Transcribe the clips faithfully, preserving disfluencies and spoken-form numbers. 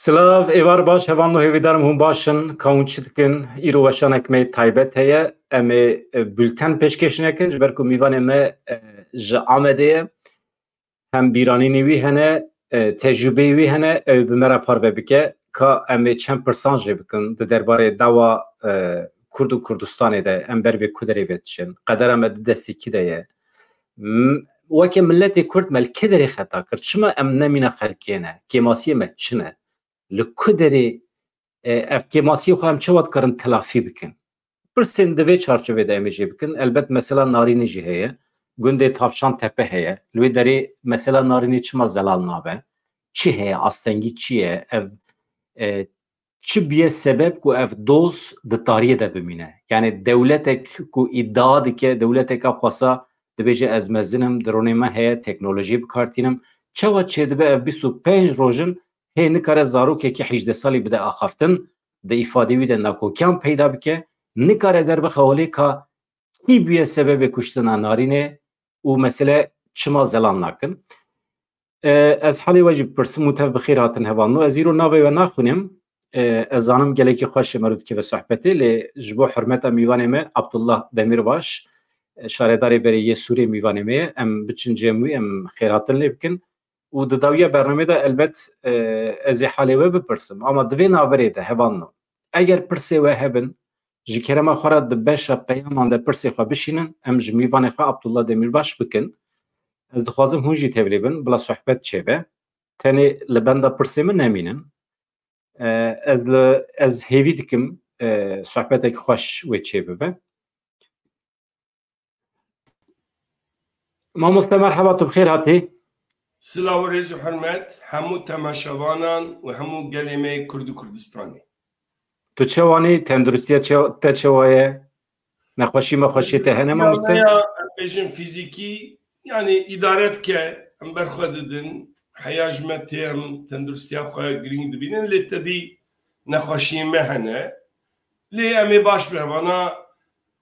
Silav, êvar baş, hevalno hêvîdarim hûn baş in, ka hûn çi dikin? Îro weşanek me taybet heye, em ê, e, bulten pêşkêş nekin, ji ber ku mîvanê me, e, ji Amedê ye. Hem bîranînê wî hene, e, tecrûbeyê wî hene, ew bi me re parve bike, ka em ê çend pirsan jê bikin di derbarê dawa, e, Kurd û Kurdistanê de, em ber vê ku derê vê diçin, qedera me di destê kî de ye? M-, weke miletê Kurd me li kê derê xeta kir? Çima em nemîna xelkê ne? Kêmasiyê me çi ne? Li ku derê, e, ev kêmasiyê xwe em çawa dikarin telafî bikin? Pirsên di vê çarçovê de em ê jê bikin. Elbet mesela Narînê jî heye. Gundê Tavşan Tepe heye. Li wê derê mesela Narînê çima zelal nabe? Çi heye? Astengî çi ye? Ev, e, çi bûye sebeb ku ev doz di tariyê de bimîne? Yani dewletek ku îdia dike, dewleteka xwesa dibêje ez mezin im, dronê me heye, teknolojiyê bi kar tînim. Çawa çêdibe ev bîst û pênc roj in, hê nikare zarokekî hejdeh salî bide axaftin, di îfadê wî de nakokiyan peyda bike, nikare derbixe holê ka kî bûye sebebê kuştina Narînê û mesele çima zelal nakin. E, ez halê we jî bipirsim û tev bi xêr hatin hevalno. Ez îro navê we naxwînim. E, ez zanim gelekî xweş e meriv dikeve sohbetê, lê ji bo hurmeta mîvanê me Abdullah Demirbaş, e, şaredarê berê yê Sûrê mîvanê me ye. Em biçin cem wî, em xêrhatin lê bikin. Û di dawiya bernamê de elbet, e, ez ê halê we bipirsim. Ama di vê naverê de hevalno, eger pirsê we hebin, ji kerema xwe re di beşa peyaman de pirsê xwe bişînin, em ji mîvanê xwe Abdullah Demirbaş bikin. Ez dixwazim hûn jî tevlî bin, bila sohbet çêbe. Tenê li benda pirsê min nemînin. E, ez li, ez hêvî dikim, e, sohbetek xweş wê çêbibe. Mamoste, merheba, tu bi xêr hatî. Silav û rêz û hurmet hemû temaşevanan û hemû gelê me yê Kurd û Kurdistanê. Tu çewanî? Tenduristiya çe-, te çewa ye? Nexweşî mexweşiyê te hene, mamoste? Ya, em bêjin fîzîkî, yanî îdare dike, em ber xwe didin, heya ji me tê, em tenduristiya xwe girîng dibînin, lê tedî nexweşiyên me hene. Lê em ê baş be, vana,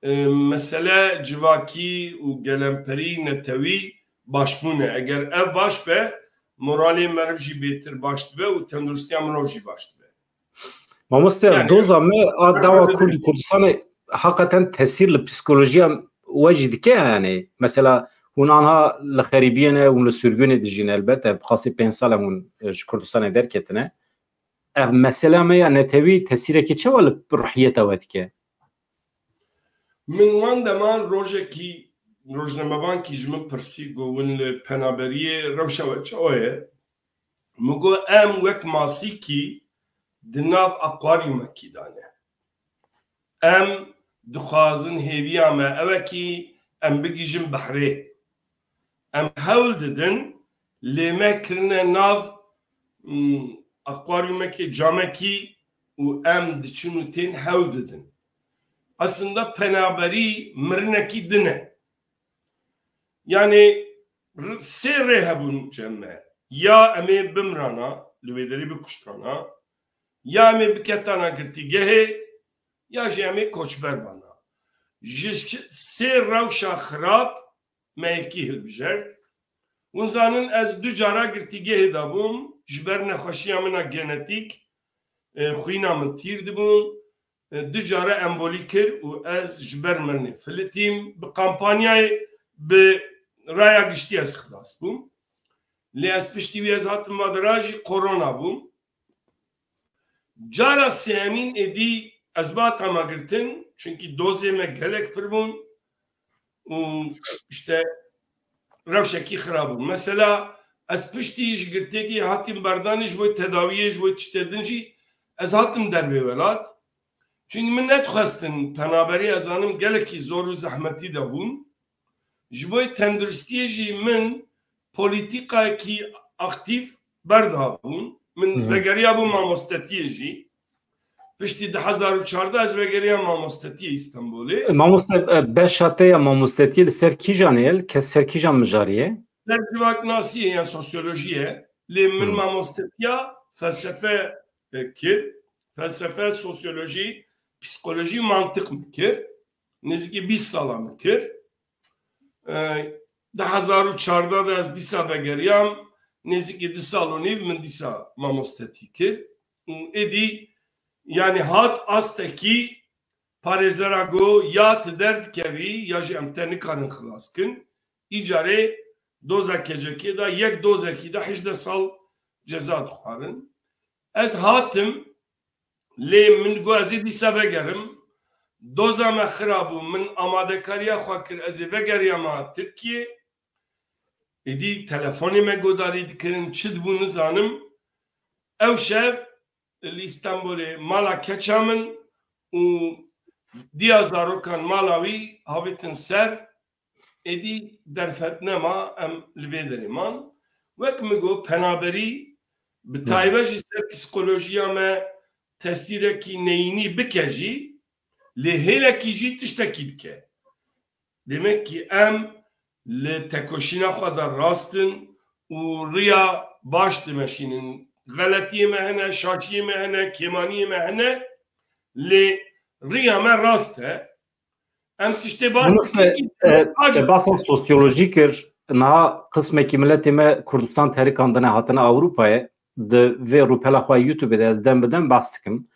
e, mesele civakî û gelemperî netewî başbûn e. Eger ev baş be, moralê meriv jî bêtir baş dibe û tenduristiya mirov jî baş dibe. Mamoste, yani, doza me a dawa Kurd û Kurdistanê heqeten tesîr li psîkolojiya we jî dike, yani mesela hûn anha li xerîbiyê ne, hûn li sürgûnê dijîn elbet, ev qasî pênc sal e hûn, e, ji Kurdistanê derketine. Ev mesela me ya netewî tesîrekî çawa li ruhiyeta we dike? Min wan deman rojekî, rojnamevankî ji min pirsî, got, hûn li penaberiyê rewşa we çawa ye? Min got, em wek masîkî di nav akwaryumekî de ne. Em dixwazin hêviya me ew e kî em bigihîjin behrê. Em hewl didin, lê me kirine nav, mm, akwaryumekê, camekî û em diçin û tên hewl didin. Aslında penaberî mirinekî din e. Yani r-, sê rê hebûn cem me. Ya em ê bimrana, li wê derê bikuştana, ya em ê biketana girtîgehê, ya jî em ê koçber bana. Ji ş-, sê rewşa xirab me yekî hilbijert. Hûn zanin ez du cara girtîgehê de bûm, ji ber nexweşiya min a genetîk, e, xwîna min tîr dibûn, e, du cara embolî kir û ez ji ber mirinê filitîm. Bi kampanyayê, bi raya giştî ez xilas bûm. Lê ez piştî wî ez hatim va dira jî korona bûm. Cara sêyemîn êdî ez bi hatama girtin, çunkî dozê me gelek pir bûn û işte rewşekî xirab bûn. Mesela ez piştî ji girtêkê hatîm berdanê ji bo tedawiyê, ji bo tiştê din jî ez hatim dervê welat. Çunkî min nedixwestin penaberî, ez zanim gelekî zor û zehmetî de bûn. Ji bo tenduristiyê jî min polîtîkayekî aktîf berdabûn. Min Hı hı. vegeriyabû mamostetiyê jî. Piştî du hezar û çardeh ez vegeriyam mamostetiyê Îstanbulê. E, mamoste, e, beşa te ya mamostetiyê li ser kîjan e? Li ke-, ser kîjan mijarî ye? Ser civaknasiyê ya sosyolojiyê. Lê min Hı. mamostetiya felsefe, e, kir. Felsefe, sosyolojî, psîkolojî, mantiq min kir. Nêzîkî bîst sala min kir. E, du hezar û çardeh de ez dîsa vegeriyam, nêzîkî du sal û nîv min dîsa mamostetî kir. û êdî, yanî hat astekî parêzera got ya tu derdikevî ya jî em te nikarin xilas kin. Îcarê doza kecekê de yek dozekî de hejdeh sal ceza dixwarin. Ez hatim, lê min got ez ê dîsa vegerim. Doza me xira bû, min amadekariya xwe kir, ez ê vegeriyama Tirkiyê. Êdî telefonê me godarî dikirin, çi dibû nizanim. Ew şev li Îstanbulê mala keça min û diya zarokan mala wî havêtin ser, êdî derfet nema, em li vê derê man. Wek min got, penaberî bi taybet jî ser psîkolojiya me tesîrekî neyînî bike jî, lê hêlekî jî tiştekî dike. Demek ki em li tekoşîna xwe de rast in û riya baş dimeşînin. Xeletiyê me hene, şaşiyê me hene, kêmaniyê me hene, lê riya me rast e. Em tiştê baş Mamoste, dikî, e, baş te behsa sosyolojî kir. Niha qismekî miletê me Kurdistan terikandine, hatine Ewropayê. Di vê rûpela xwe YouTube de ez dem bi dem behs dikim.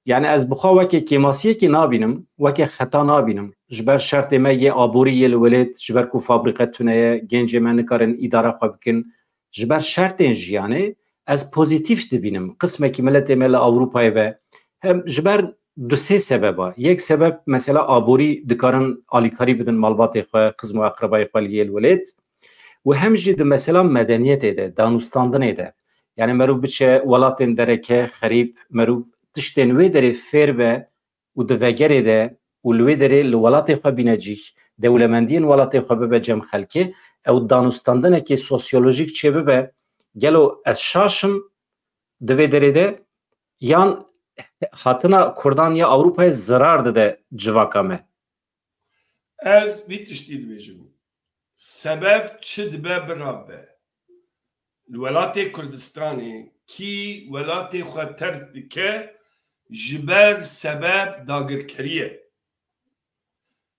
Yani ez bi xwe weke kêmasiyekê nabînim, weke xeta nabînim. Ji ber şertê me yê aborî yê li welêt, ji ber ku fabrîqe tune ye, gencê me nikarin îdara xwe bikin. Ji ber şertên jiyanê ez pozîtîf dibînim. Qismekî miletê me li Ewropayê ve hem ji ber du sê sebeba. Yek sebeb mesela aborî dikarin alîkarî bidin malbatê xwe, xizm û eqrebayê xwe li yê li welêt. Û hem jî di mesela medeniyetê de, danûstandinê de. Yani merûv biçe welatên dereke, xerîb, merûv tiştên wê derê fêr be û di vegerê de û li wê derê li welatê xwe bîne cîh, dewlemendiyên welatê xwe bibe cem xelkê, ew danûstandinekê sosyolojîk çêbibe, gelo ez şaş im di vê derê de, yan hatina Kurdan ya Ewropayê zirar dide civaka me? Ez vî tiştî dibêjim. Sebeb çi dibe bira be. Li welatê Kurdistanê kî welatê xwe terk dike ji ber sebeb dagirkerî ye.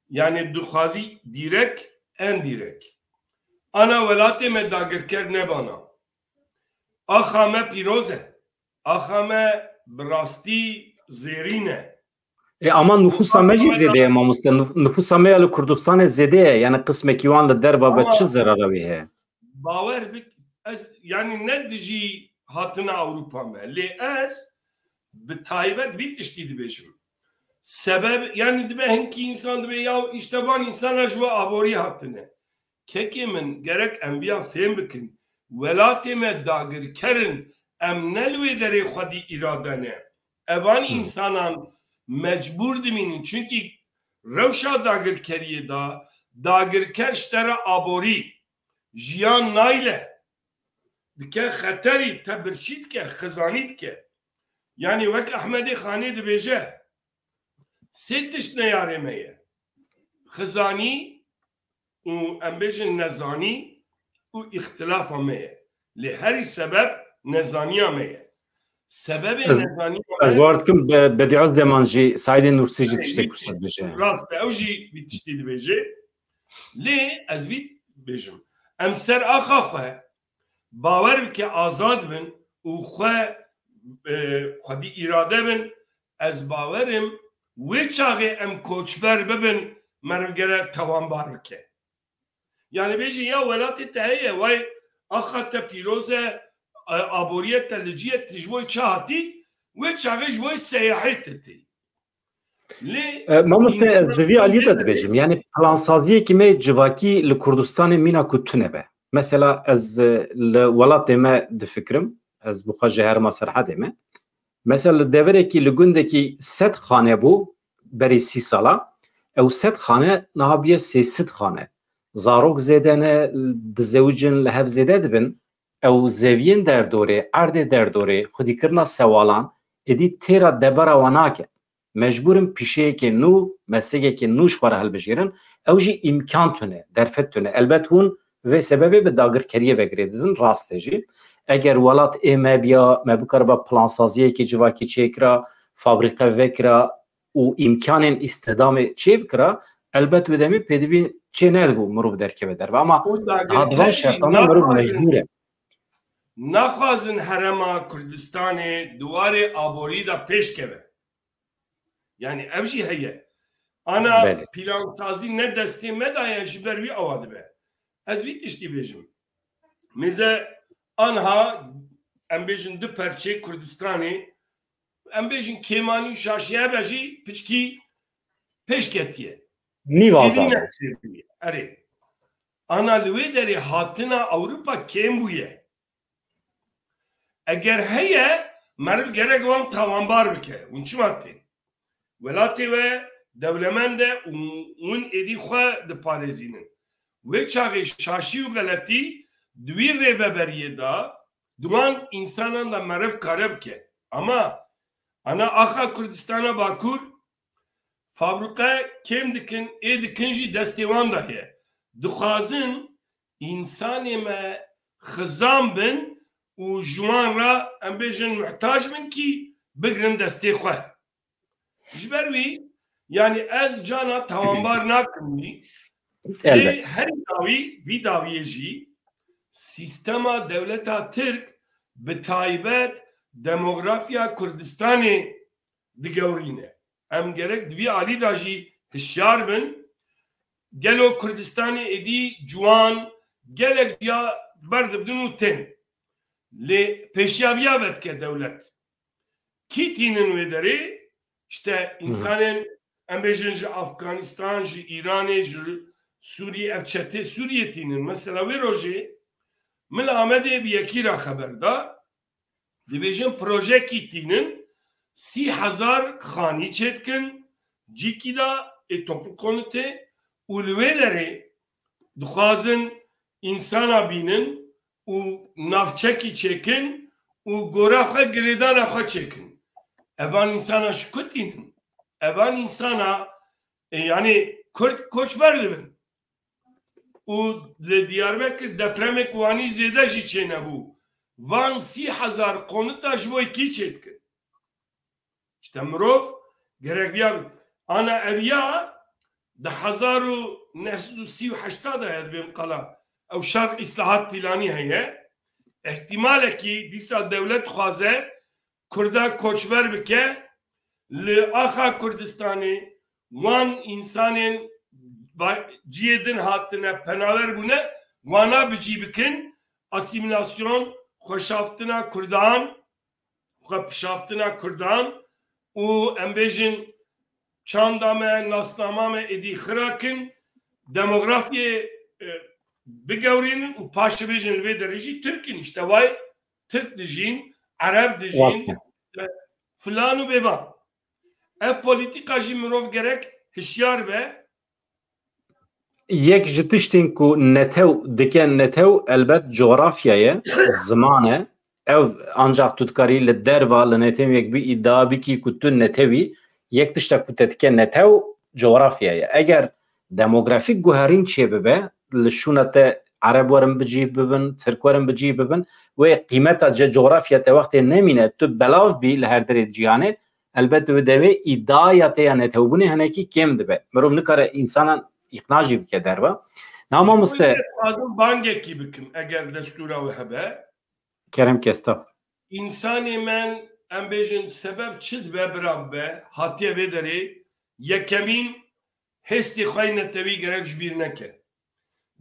Yani dixwazî dîrek, endîrek. Ana welatê me dagirker nebana. Axa me pîroz e. Axa me bi rastî zêrîn e. E, ama nûfusa me jî zêde ye mamoste. Nûf-, nûfusa me ya li Kurdistanê zêde ye. Yani qismekî wan li derva be, çi zerara wê heye? Bawer bik, ez yani ne dijî hatina Ewropa me. Lê ez bi taybet vî tiştî dibêjim. Sebeb, yani dibe hinkî însan dibe ya îşte van însana ji we aborî hatine. Kekê min, gerek em viya fêm bikin. Welatê me dagirker in, em ne li wê derê xwedî îrade ne. Evan Hı. Însanan mecbûr dimînin. Çunkî rewşa dagirkeriyê de dagirker ji te re aborî, jiyan nayle, dike xeterî, te birçî dike, xizanî dike. Yani wek Ehmedê Xanê dibêje, sê tişt neyarê me ye. Xizanî û em bêjin nezanî û îxtilafa me ye. Lê herî sebeb nezaniya me ye. Sebebê Ez, nezaniya me ez bawer dikim Be-, Bediüzzeman jî, Saîdê Nursi jî Erê, tiştek wî wisa dibêje. Rast e, ew jî vî tiştî dibêje. Lê ez vî bêjim. Em ser axa xwe bawer bike azad bin û xwe, e, xwedî îrade bin, ez bawer im wê çaxê em koçber bibin, meriv gere tewanbar bike. Yani bêjin ya welatê te heye, way axa te pîroz e, e, aboriyê te li cî ye, tu ji bo çi hatî, wê çaxê ji bo seyahê te tê. Lê E, mamoste, ez di vî aliyê de dibêjim. Yani plansaziyekî me civakî li Kurdistanê mîna ku tune be. Mesela ez, e, li welatê me difikirim. Ez bi xwe ji herêma Serhedê me. Mesela li deverekî, li gundekî sed xane bû berî sî sala. Ew sed xane niha bûye sê sed xane. Zarok zêde ne, dizewicin, li hev zêde dibin. Ew zeviyên derdorê, erdê derdorê, xwedîkirina sewalan, êdî têra debera wan nake. Mecbûr in pîşeyekê nû, meslekekê nû ji xwe re hilbijêrin. Ew jî îmkan tune, derfet tune. Elbet hûn vê sebebê bi dagirkeriyê ve girê didin, rast e jî. Eger welat ê me biya, me bikariba plansaziyekê civakî çêkira, fabrîqe vekira û îmkanên îstidamê çêbikira, elbet wê demê pêdivî çê nedibû mirov derkeve derve. Ama Û niha di van dagirker jî şertan de mirov naxwazin mecbûr e. naxwazin herêma Kurdistanê di warê aborî de pêş keve. Yani ev jî heye. Ana Belê. plansazî ne destê me de ye, ji ber wî awa dibe. Ez vî tiştî bêjim. Mêze anha, em bêjin, du perçê Kurdistanê, em bêjin kêmanî û şaşiye be jî piçkî pêş ketiye. Nîv Êdî azad e. neçêbûye. Erê. Ana li wê derê hatina Ewropa kêm bûye. Eger heye, meriv gerek wan tawanbar bike. Hûn çima tên? Welatê we dewlemend e û hûn êdî xwe diparêzînin. Wê çaxê şaşî û xeletî di wî rêveberiyê de di wan însanan de meriv kare bike. Ama ana axa Kurdistana Bakur fabrîqe kêm dikin, ê dikin jî destê wan de ye. Dixwazin însanê me xizan bin û ji wan re, em bêjin, muhtac bin kî bigrin destê xwe. Ji ber wî, yani ez cana tawanbar nakim wî. Lê Elbet. herî dawî, vî dawiyê jî sîstema dewleta Tirk bi taybet demografiya Kurdistanê digewrîne. Em gerek di vî alî de jî hişyar bin. Gelo Kurdistanê êdî ciwan gelek ciya berdibdin û tên. Lê pêşiya viya vedike dewlet. Kî tînin wê derê? İşte Hı hı. insanên, em bêjin, ji Afganistan, ji Îranê, ji Sûriyê, ev çetê Sûriyê tînin. Mesela wê rojê min li Amedê bi yekî re xeber da. Dibêjin projekî tînin, sî hezar xanî çêdikin, cîkî de ê toplu konutê û li wê derê dixwazin însana bînin û navçekî çêkin û gora xwe, girêdana xwe çêkin. Evan însana ji ku tînin? Evan însana, e, yani Kurd koçber dibin. Û li Diyarbekir depremek wanî zêde jî çênebû. Van sî hezar konuta ji bo kî çêdikin? İşte mirov gerek viya bi. Ana eviya di hezar û neh sed û sî û heşt de heye, dibêm qala. Ew şerh îslahat planî heye. Îhtimalekî dîsa dewlet dixwaze Kurda koçber bike, li axa Kurdistanê wan însanên ba-, cihê din hatine, penawer bûne, wana bi cî bikin, asîmîlasyon, xweşaftina Kurdan, xwe pişaftina Kurdan û em bêjin çanda me, nasnama me êdî xira kin, demografiyê, e, bigewrînin û paşê bêjin li vê derê jî Tirk in. Îşte vay Tirk dijîn, Ereb dijîn, Rast e. e, filan û bêvan. Ev polîtîka jî mirov gerek hişyar be. Yek ji tiştên ku netew dike netew, elbet, cografya ye, ziman e. Ev ancak tu dikarî li derva, li netew yek bi îdia bikî ku tu netewî, yek tiştek ku te dike netew, cografya ye. Eger demografîk guherîn çêbibe, li şûna te Ereb werin bi cî bibin, Tirk werin bi cî bibin, wê qîmeta ce-, cografya te wextê nemîne, tu belav bî li her derê cîhanê, elbet wê devê îdiaya te ya netewbûnê hinekî kêm dibe. Mirov nikare însanan îqna jî bike derva. Na mamoste. Dixwazim bangekî bikim, eger destûra we hebe. Kerem ke, estağfurullah. Însanê men, em bêjin, sebeb çi dibe bira bibe, hatiye vê derê, yekemîn, hêstê xwe yê netewî gerek ji bîr neke.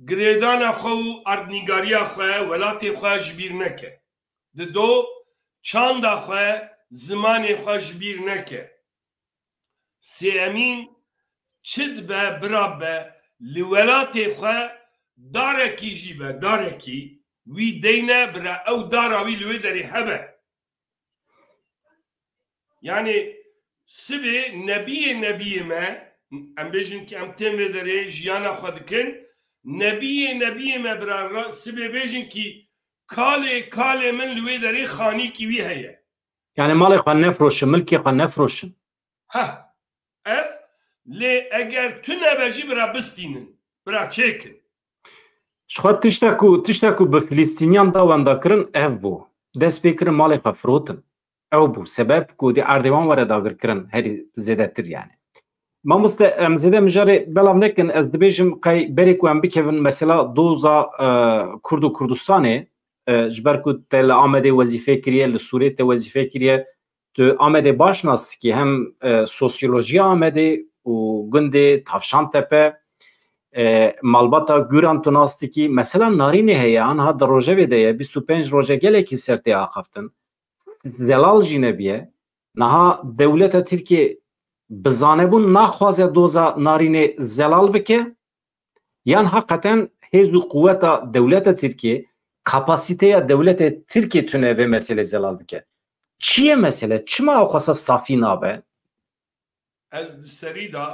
Girêdana xwe û erdnîgariya xwe, welatê xwe ji bîr neke. Dido, çanda xwe, zimanê xwe ji bîr neke. Sêyemîn, çi dibe bira be, li welatê xwe darekî jî be, darekî wî deyne bira ew dara wî li wê derê hebe. Yani sibê nebiyê nebiyê me, em bêjin ki em tên vê derê jiyana xwe dikin, nebiyê nebiyê me bira ra-, sibê bêjin ki kalê kalê min li wê derê xanîkî wî heye. Yani malê xwe nefroşin, milkê xwe nefroşin. Heh, ev, lê eger tune be jî bira bistînin, bira çêkin. Ji xwe tişta ku, tişta ku bi Filistîniyan da wenda kirin ev bû. Dest pê kirin malê xwe firotin. Ew bû sebeb ku dê erdê wan were dagirkirin herî zêdetir yani. Mamoste, em zêde mijarê belav nekin, ez dibêjim qey berê ku em bikevin mesela doza, e, Kurd û Kurdistanê, e, ji ber ku te li Amedê wezîfe kiriye, li Sûrê te wezîfe kiriye, tu Amedê baş nas dikî, hem, e, sosyolojiya Amedê û gundê Tavşantepe, e, malbata Guran tu nas dikî. Mesela Narînê heye, anha di rojevê de ye, bîst û pênc roje gelekî ser tê axaftin. Zelal jî nebiye. Niha dewleta Tirkiyê bi zanebûn naxwaze doza Narînê zelal bike, yan heqeten hêz û quweta dewleta Tirkiyê, kapasîteya dewletê Tirkiyê tune vê meselê zelal bike? Çi ye mesele? Çima ew xwesa safî nabe? Ez di serî de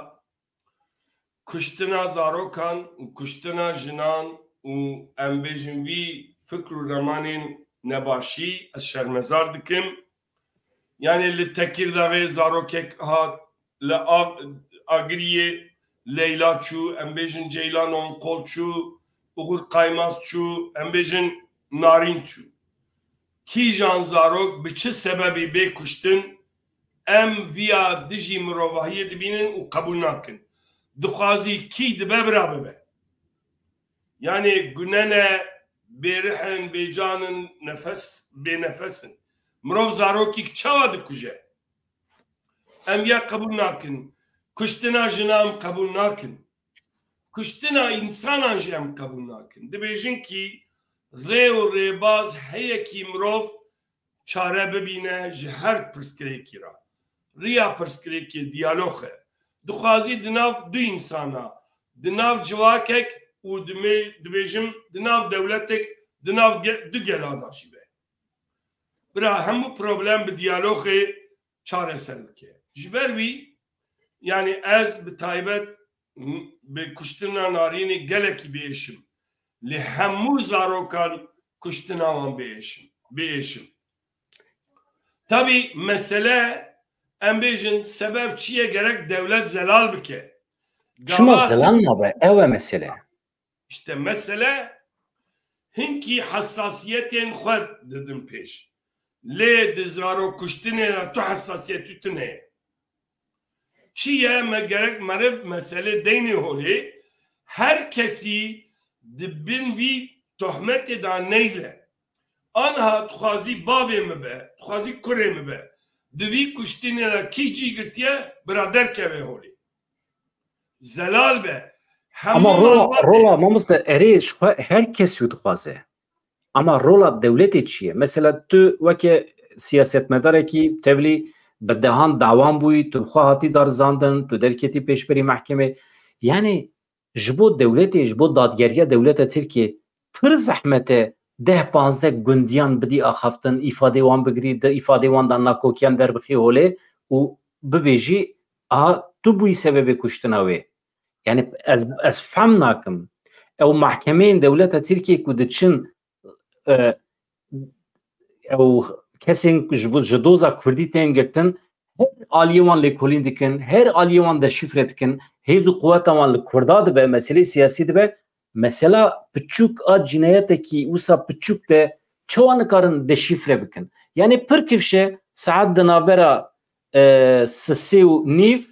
kuştina zarokan û kuştina jinan û, em bêjin, vî fikr û remanên nebaşî ez şermezar dikim. Yanî li Tekîrdağê zarokek hat, li Ag-, Agiriyê Leyla çû, em bêjin Ceylan Onkol çû, Uğur Kaymaz çû, em bêjin Narîn çû. Kîjan zarok bi çi sebebî bê kuştin, em viya dijî mirovahiyê dibînin û qebûl nakin. Dixwazî kî dibe bira bibe. Yanê gune ne, bêrih in, bêcan in, nefes, bênefes in. Mirov zarokî çawa dikuje? Em ya qebûl nakin. Kuştina jinan em qebûl nakin. Kuştina însanan jî em qebûl nakin. Dibêjin kî rê û rêbaz heye kî mirov çare bibîne ji her pirsgirêkî re. Riya pirsgirêkê diyalog e. Dixwazî di nav du însana, di nav civakek û dimê-, dibêjim di nav dewletek, di nav ge-, du gela de jî be. Bira hemû problem bi diyalogê çareser bike. Ji ber wî, yanî ez bi taybet bi kuştina Narînê gelekî biêşim. Lê hemû zarokan kuştina wan biêşim, biêşim. Tabî mesele, em bêjin, sebeb çi ye, gerek dewlet zelal bike. Çima gava zelal nabe? Ew e mesele. İşte mesele, hinkî hesasiyetên xwe didin pêş. Lê di zarok kuştinê de tu hesasiyetî tune ye. Çi ye, me gerek meriv meselê deynê holê, her kesî di bin vî tohmetê de neyle. Anha dixwazî bavê min be, dixwazî kurê min be. Di vî kuştinê de kî cî girtiye, bira derkeve holê. Zelal be. Hemû Ama rola, malbatê rola mamoste erê ji xwe her kes wî dixwaze. Ama rola dewletê çi ye? Mesela tu weke siyasetmedarekî tevlî bi dehan dawan bûyî, tu bi xwe hatî darizandin, tu derketî pêşberî mehkemê. Yanî ji bo dewletê, ji bo dadgeriya dewleta Tirkiyê pir zehmet e deh panzdeh gundiyan bidî axaftin, îfadê wan bigirî, di îfadê wan de nakokiyan derbixî holê û bibêjî, aha, tu bûyî sebebê kuştina wê. Yanî ez, ez fehm nakim. Ew mahkemeyên dewleta Tirkiyê ku diçin, e, ew kesên ku ji bo, ji doza Kurdî tên girtin, her aliyê wan lêkolîn dikin, her aliyê wan deşîfre dikin, hêz û quweta wan li Kurda dibe, meselê siyasî dibe, mesela piçûk a cînayetekî wisa piçûk de çawa nikarin deşîfre bikin? Yanî pir kifş e, saet di navbera, e, sisê û nîv,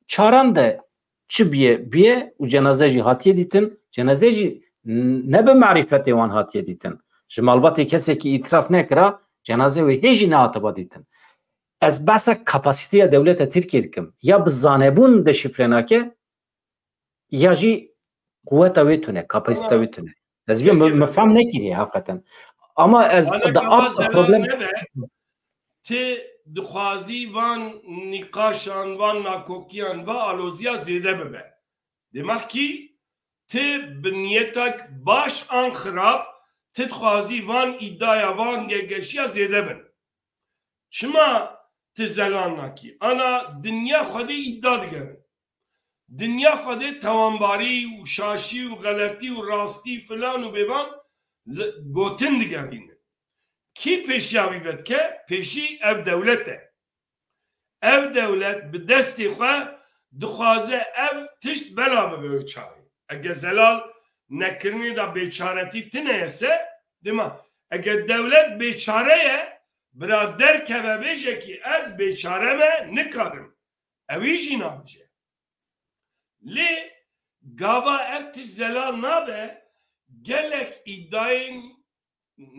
çaran de çi biye, biye û cenaze jî hatiye dîtin. Cenaze jî n-, ne bi marîfetê wan hatiye dîtin. Ji malbatê kesekî îtiraf nekira, cenaze wê hê jî nehatiba dîtin. Ez behsa kapasîteya dewleta Tirkiyê dikim. Ya bi zanebûn deşîfre nake, ya jî quweta wê tune, kapasîta wê tune. Ez vê Peki. min, min fehm nekiriye heqeten. Ama ez Ana di gava asla zelal problem nebe, ti dixwazî van nîqaşan, van nakokiyan, va aloziya zêde bibe. Demek ki ti bi niyetek baş an xirab, ti dixwazî van îdaya, van gegeşiya zêde bin. Çima ti zelal nakî? Ana dinya Xwedê îda digerin. Dinya Xwedê tewanbarî û şaşî û xeletî û rastî filan û bêvan li gotin digerînin. Kî pêşiya vî vedike? Pêşî ev dewlet e. Ev dewlet bi destê xwe dixwaze ev tişt bela bibe wê çaxê. Ege zelal nekirinê de bêçaretî tine ye se, dima ege dewlet bêçare ye, bira derkeve bêje kî ez bêçare me, nikarim. Ewî jî nabêje. Lê gava ev tişt zelal nabe, gelek îdayên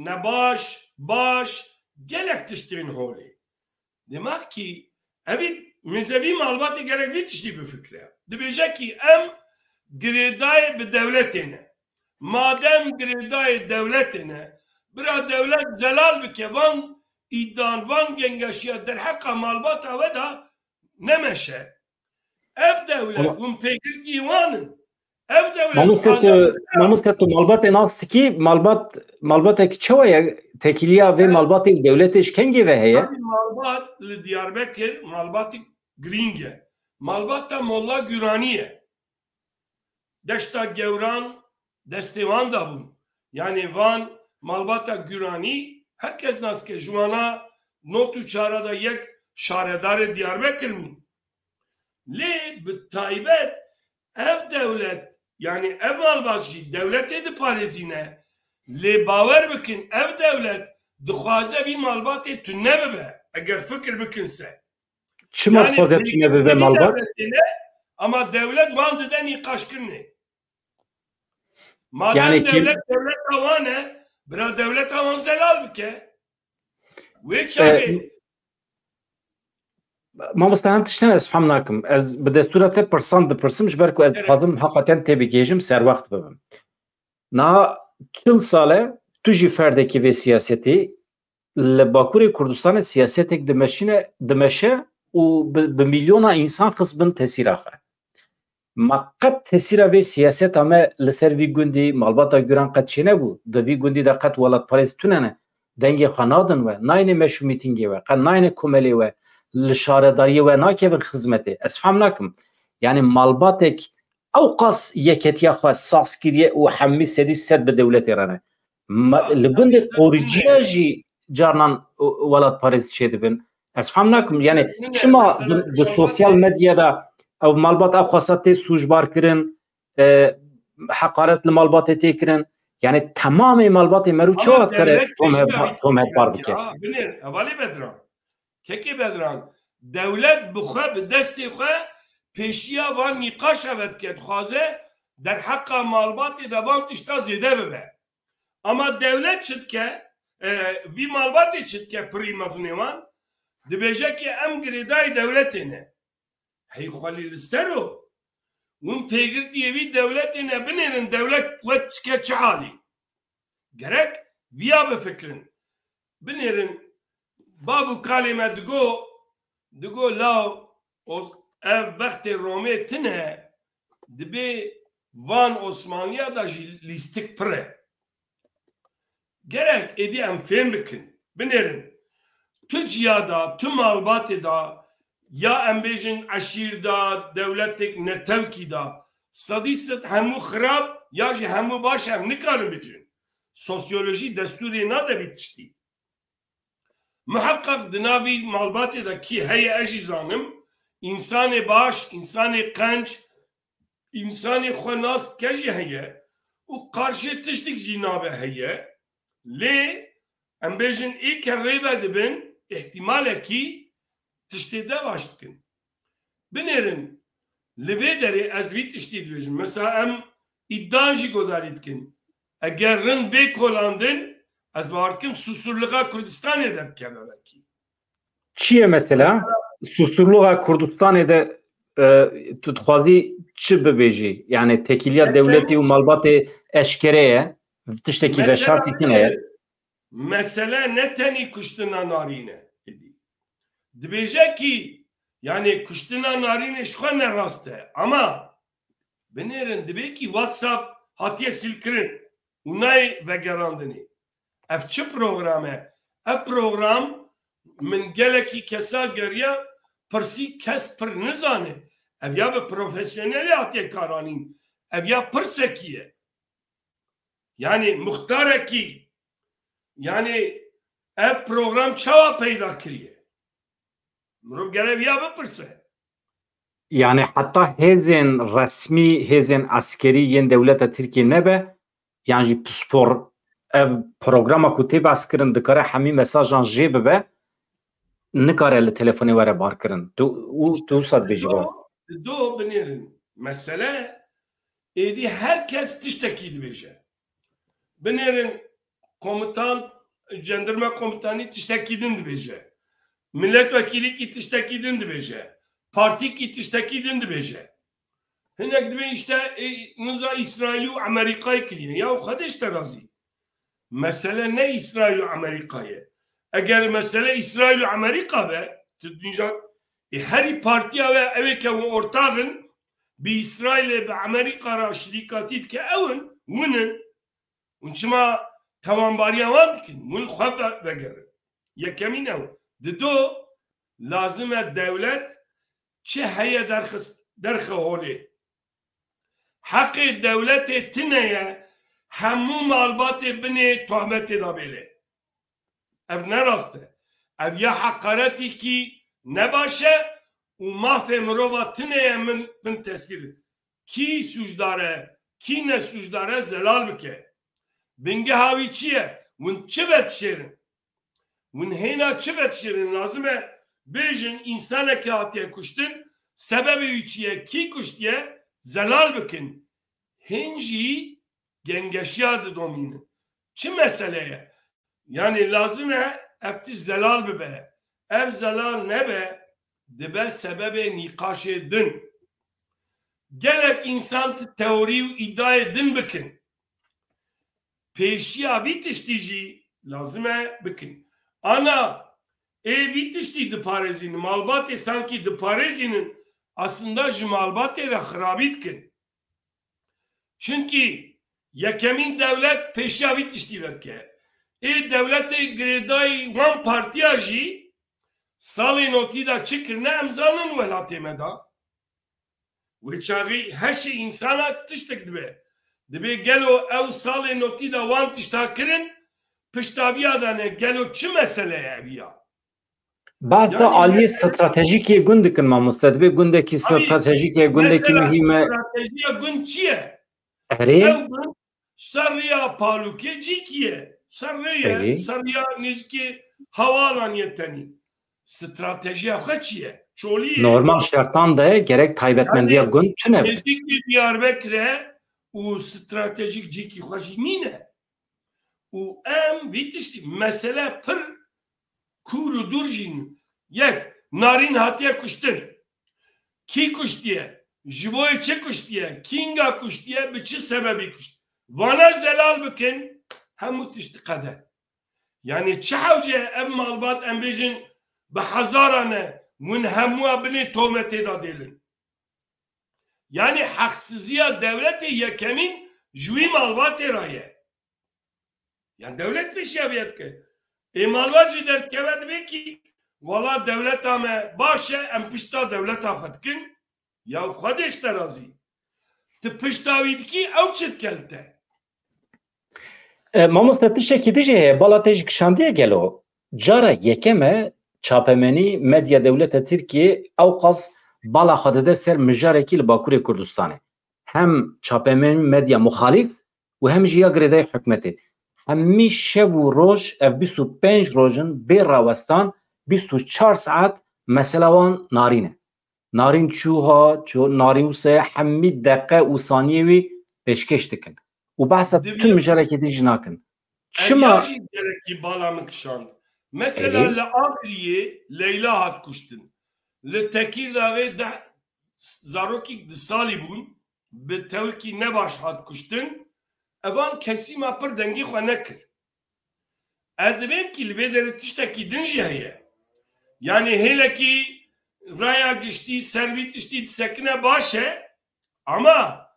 nebaş, baş, gelek tiştên holê. Demek ki evî mizevî malbatê gerek vî tiştî bifikre. Dibêje ki em girêdayê bi dewletê ne. Madem girêdayê dewletê ne, bira dewlet zelal bike van îdan, van gengeşiya derheqa malbata we da nemeşe. Ev dewlet, Ama hûn pêgirtî wan in. Ev dewlet Mamoste tu, mamoste tu malbatê nas dikî, malbat, malbatek çawa ye? Tekiliya vê malbatê û dewletê ji kengê ve heye? Malbat li Diyarbekir malbatek girîng e. Malbata Molla Gûranî ye. Deşta Gewran destê wan de bûn. Yanî van malbata Gûranî her kes nas ke, ji wana not û çara de yek şaredarê Diyarbekir bûn. Lê bi taybet ev dewlet, yanî ev malbat jî dewletê diparêzîne. Lê bawer bikin, ev dewlet dixwaze vî malbatê tune bibe, eger fikir bikin se. Çima dixwaze tune bibe malbat? Ama dewlet wan dide nîqaşkirinê. Madem dewlet dewleta wan e, bira dewleta wan zelal bike. Wê çaxê Mamoste, hin tiştên ez fehm nakim. Ez bi destûra te pirsan dipirsim, ji ber ku ez dixwazim heqaten tê bigihêjim, serwext bibim. Niha çil sal e, tu jî ferdekî vê siyasetê, li Bakurê Kurdistanê siyasetek dimeşîne, dimeşe û bi, bi milyona însan xist bin tesîra xwe. Ma qet tesîra vê siyaseta me li ser vî gundî, malbata Guran qet çênebû. Di vî gundî de qet welatparêz tune ne. Dengê xwe nadin we, nayêne meş û mîtîngê we, qet nayêne komelê we, li şaredariyê we nakevin xizmetê. Ez fehm nakim. Yanî malbatek ewqas yeketiya xwe saz kiriye û hemî sedî sed bi dewletê re ne. Ma, li gundê qoriciya jî carnan welatparêz çêdibin. Ez fehm nakim. Yanî çima di, di sosyal medyada ew malbat ew xwesa tê sûcbar kirin, e, heqaret li malbatê tê kirin. Yanî temamê malbatê merû çawa dikare tomhetbar bike? Binêr, hevalê Bedran. Kekê Bedran, dewlet bi xwe, bi destê xwe pêşiya van nîqaşa ve dike, dixwaze derheqa malbatê de van tişta zêde bibe. Ama dewlet çi dike? E, vî malbatê çi dike pirî mezinê wan? Dibêje ki em girêdayî dewletê ne. Hey xwelî li ser o. Hûn pêgirtiyê vî dewletê ne, binêrin dewlet we dike çi halî. Gerek viya bifikirin. Binêrin bav û kalê me digo, digo law, os-, ev bextê Romê tine, dibê van Osmanliya da jî lîstik pir e. Gerek êdî em fêm bikin. Binêrin. Tu ciya da, tu malbatê da, ya em bêjin eşîr da, dewletek netewkî da, sedî sed hemû xirab ya jî hemû baş em nikarin bêjin. Sosyolojî destûrê nade vî tiştî. Miheqeq di nav vî malbatê de kî heye, ez jî zanim, însanê baş, însanê qenc, însanê xwe nas dike jî heye û qarşê tiştik jî nabe heye. Lê em bêjin ê ke rê ve dibin, îhtîmalekî tiştê dev aş dikin. Binêrin, li vê derê ez vî tiştî dibêjim. Mesela em îdan jî godarî dikin. Eger rind bê kolandin, ez bawer dikim susurluğa Kurdistanê derdikeve belkî. Çi ye mesela? Susurluğa Kurdistanê de, e, tu dixwazî çi bibêjî? Yani tekiliya dewletî û malbatê eşkere ye. Tiştekî veşartî tune ye. Mesele ne tenî kuştina narîn e êdî. Dibêje kî, yani kuştina narînê ji xwe ne rast e. Ama binêrin dibê kî WhatsApp hatiye sîlkirin û nayê vegerandinê. Ev çi program e? Ev program min gelekî kesa geriya, pirsî kes pir nizane. Ev ya bi profesyonelê hatiye karanîn. Ev ya pirsekî ye. Yani muxtarekî, yani ev program çawa peyda kiriye? Mirov gere viya bipirse. Yani heta hêzên resmî, hêzên eskerî yên dewleta Tirkiyê nebe, yan jî pispor, ev programa ku tê behs kirin dikare hemî mesajan jê bibe, nikare li telefonê were barkirin. Tu, û, tu wisa dibêjî bo? Do, do binêrin. Mesele êdî her kes tiştekî dibêje. Binêrin komutan, cendirme komutanî tiştekî din dibêje. Milletvekîlîkî tiştekî din dibêje. Partîkî tiştekî din dibêje. Hinek dibên işte, e, niza Îsraîlî û Amerîkayê kiriye. Ya Xwedê ji te razî. Mesele ne Îsraîl û Amerîka ye. Eger mesele Îsraîl û Amerîka be, tu dînca, e, herî partiya we ew ê ke hûn ortax in, bi Îsraîlê, bi Amerîka re şirîkatî dike, ew in, win in. Hûn çima tewanbariya wan dikin? Hûn xwe ve-, vegerin. Yekemîn ew. Dido, lazim e dewlet çi heye derxis-, derxe holê. Heqê dewletê tune ye hemû malbatê binê tohmetê de bêle. Ev ne rast e. Ev ya heqaretîkî ne baş e û mafê mirova tune ye min, min tesîr. Kî sûcdar e, kî ne sûcdar e zelal bike. Bingeha wî çi ye? Hûn çi vedişêrin? Hûn hêna çi vedişêrin? Lazim e bêjin, însanekî hatiye kuştin, sebebê wî çi ye, kî kuştiye, zelal bikin. Hîn jî gengeşiya didomînin. Çi mesele ye? Yanî lazim e ev tişt zelal bibe. Ev zelal nebe, dibe sebebê nîqaşê din. Gelek însan teorî û îdiayê din bikin. Pêşiya vî tiştî jî lazim e bikin. Ana ê vî tiştî diparêzînin, malbatê sankî diparêzînin, aslında ji malbatê re xirabî dikin. Çunkî yekemîn dewlet pêşiya vî tiştî vedike. Ê dewletê girêdayî wan partiya jî salê notî de çi kirine em zanin welatê me de. Wê çaxî heşê însana tiştek dibe. Dibê gelo ew salê notî de wan tişta kirin, pişta viya de ne, gelo çi mesele ye ev ya? Behsa Yani aliyê mesele stratejîkê gund dikin mamoste. Dibê gundekî Tabii, stratejîk e, gundekî mesela muhîm e. Stratejiya gund çi ye? Erê. Ew gund ser riya palûkê cîkî ye. Ser rê ye, Erê. Ser riya nêzîkî hewalan ye tenî. Stratejiya xwe çi ye? Çolî ye. Normal şertan de gerek taybetmendiya Yani gund tune be. Nêzîkî Diyarbekir e û stratejîk cîkî xwe jî nîne. Û em vî tiştî mesele pir kûr û dûr jî ne. Yek, Narîn hatiye kuştin. Kî kuştiye? Ji bo yê çi kuştiye? Kînga kuştiye? Bi çi sebebî kuşt? Vana zelal bikin, hemû tişt diqede. Yanî çi hewce ev malbat em bêjin bi hezaran e, hûn hemûya binê tometê de dêlin. Yanî heqsiziya dewletê yekemîn ji wî malbatê re ye. Yan dewlet pêşiya vê dike. Ê malbat jî derdikeve dibê kî, wala dewleta me baş e, em pişta dewleta xwe dikin. Ya Xwedê ji te razî. Tu pişta wî dikî, ew çi dike li te? E, mamoste, tiştekî din jî heye, bala te jî kişandiye gelo. Cara yekem e çapemenî medya dewleta Tirkiyê ewqas bala xwe dide ser mijarekî li Bakurê Kurdistanê. Hem çapemenî medya muxalîf û hem jî ya girêdayî hikûmetê. Hemî şev û roj, ev bîst û pênc roj in bê rawestan, bîst û çar saet mesela wan Narîn e. Narîn çû hat, çû, Narîn wisa ye, hemî deqe û saniyê wî pêşkêş dikin. Û behsa Divê tu mijarekî din jî nakin. Çima? Ev ya jî gelekî bala min kişand. Mesela Erê. Li Agiriyê Leyla hat kuştin. Li Tekîrdaxê deh zarokîk di salî bûn, bi tewrkî nebaş hat kuştin. Evan kesî ma pir dengê xwe nekir. Ez dibêm kî li vê derê tiştekî din jî heye. Yanî hêlekî raya giştî ser vî tiştî disekine baş e, ama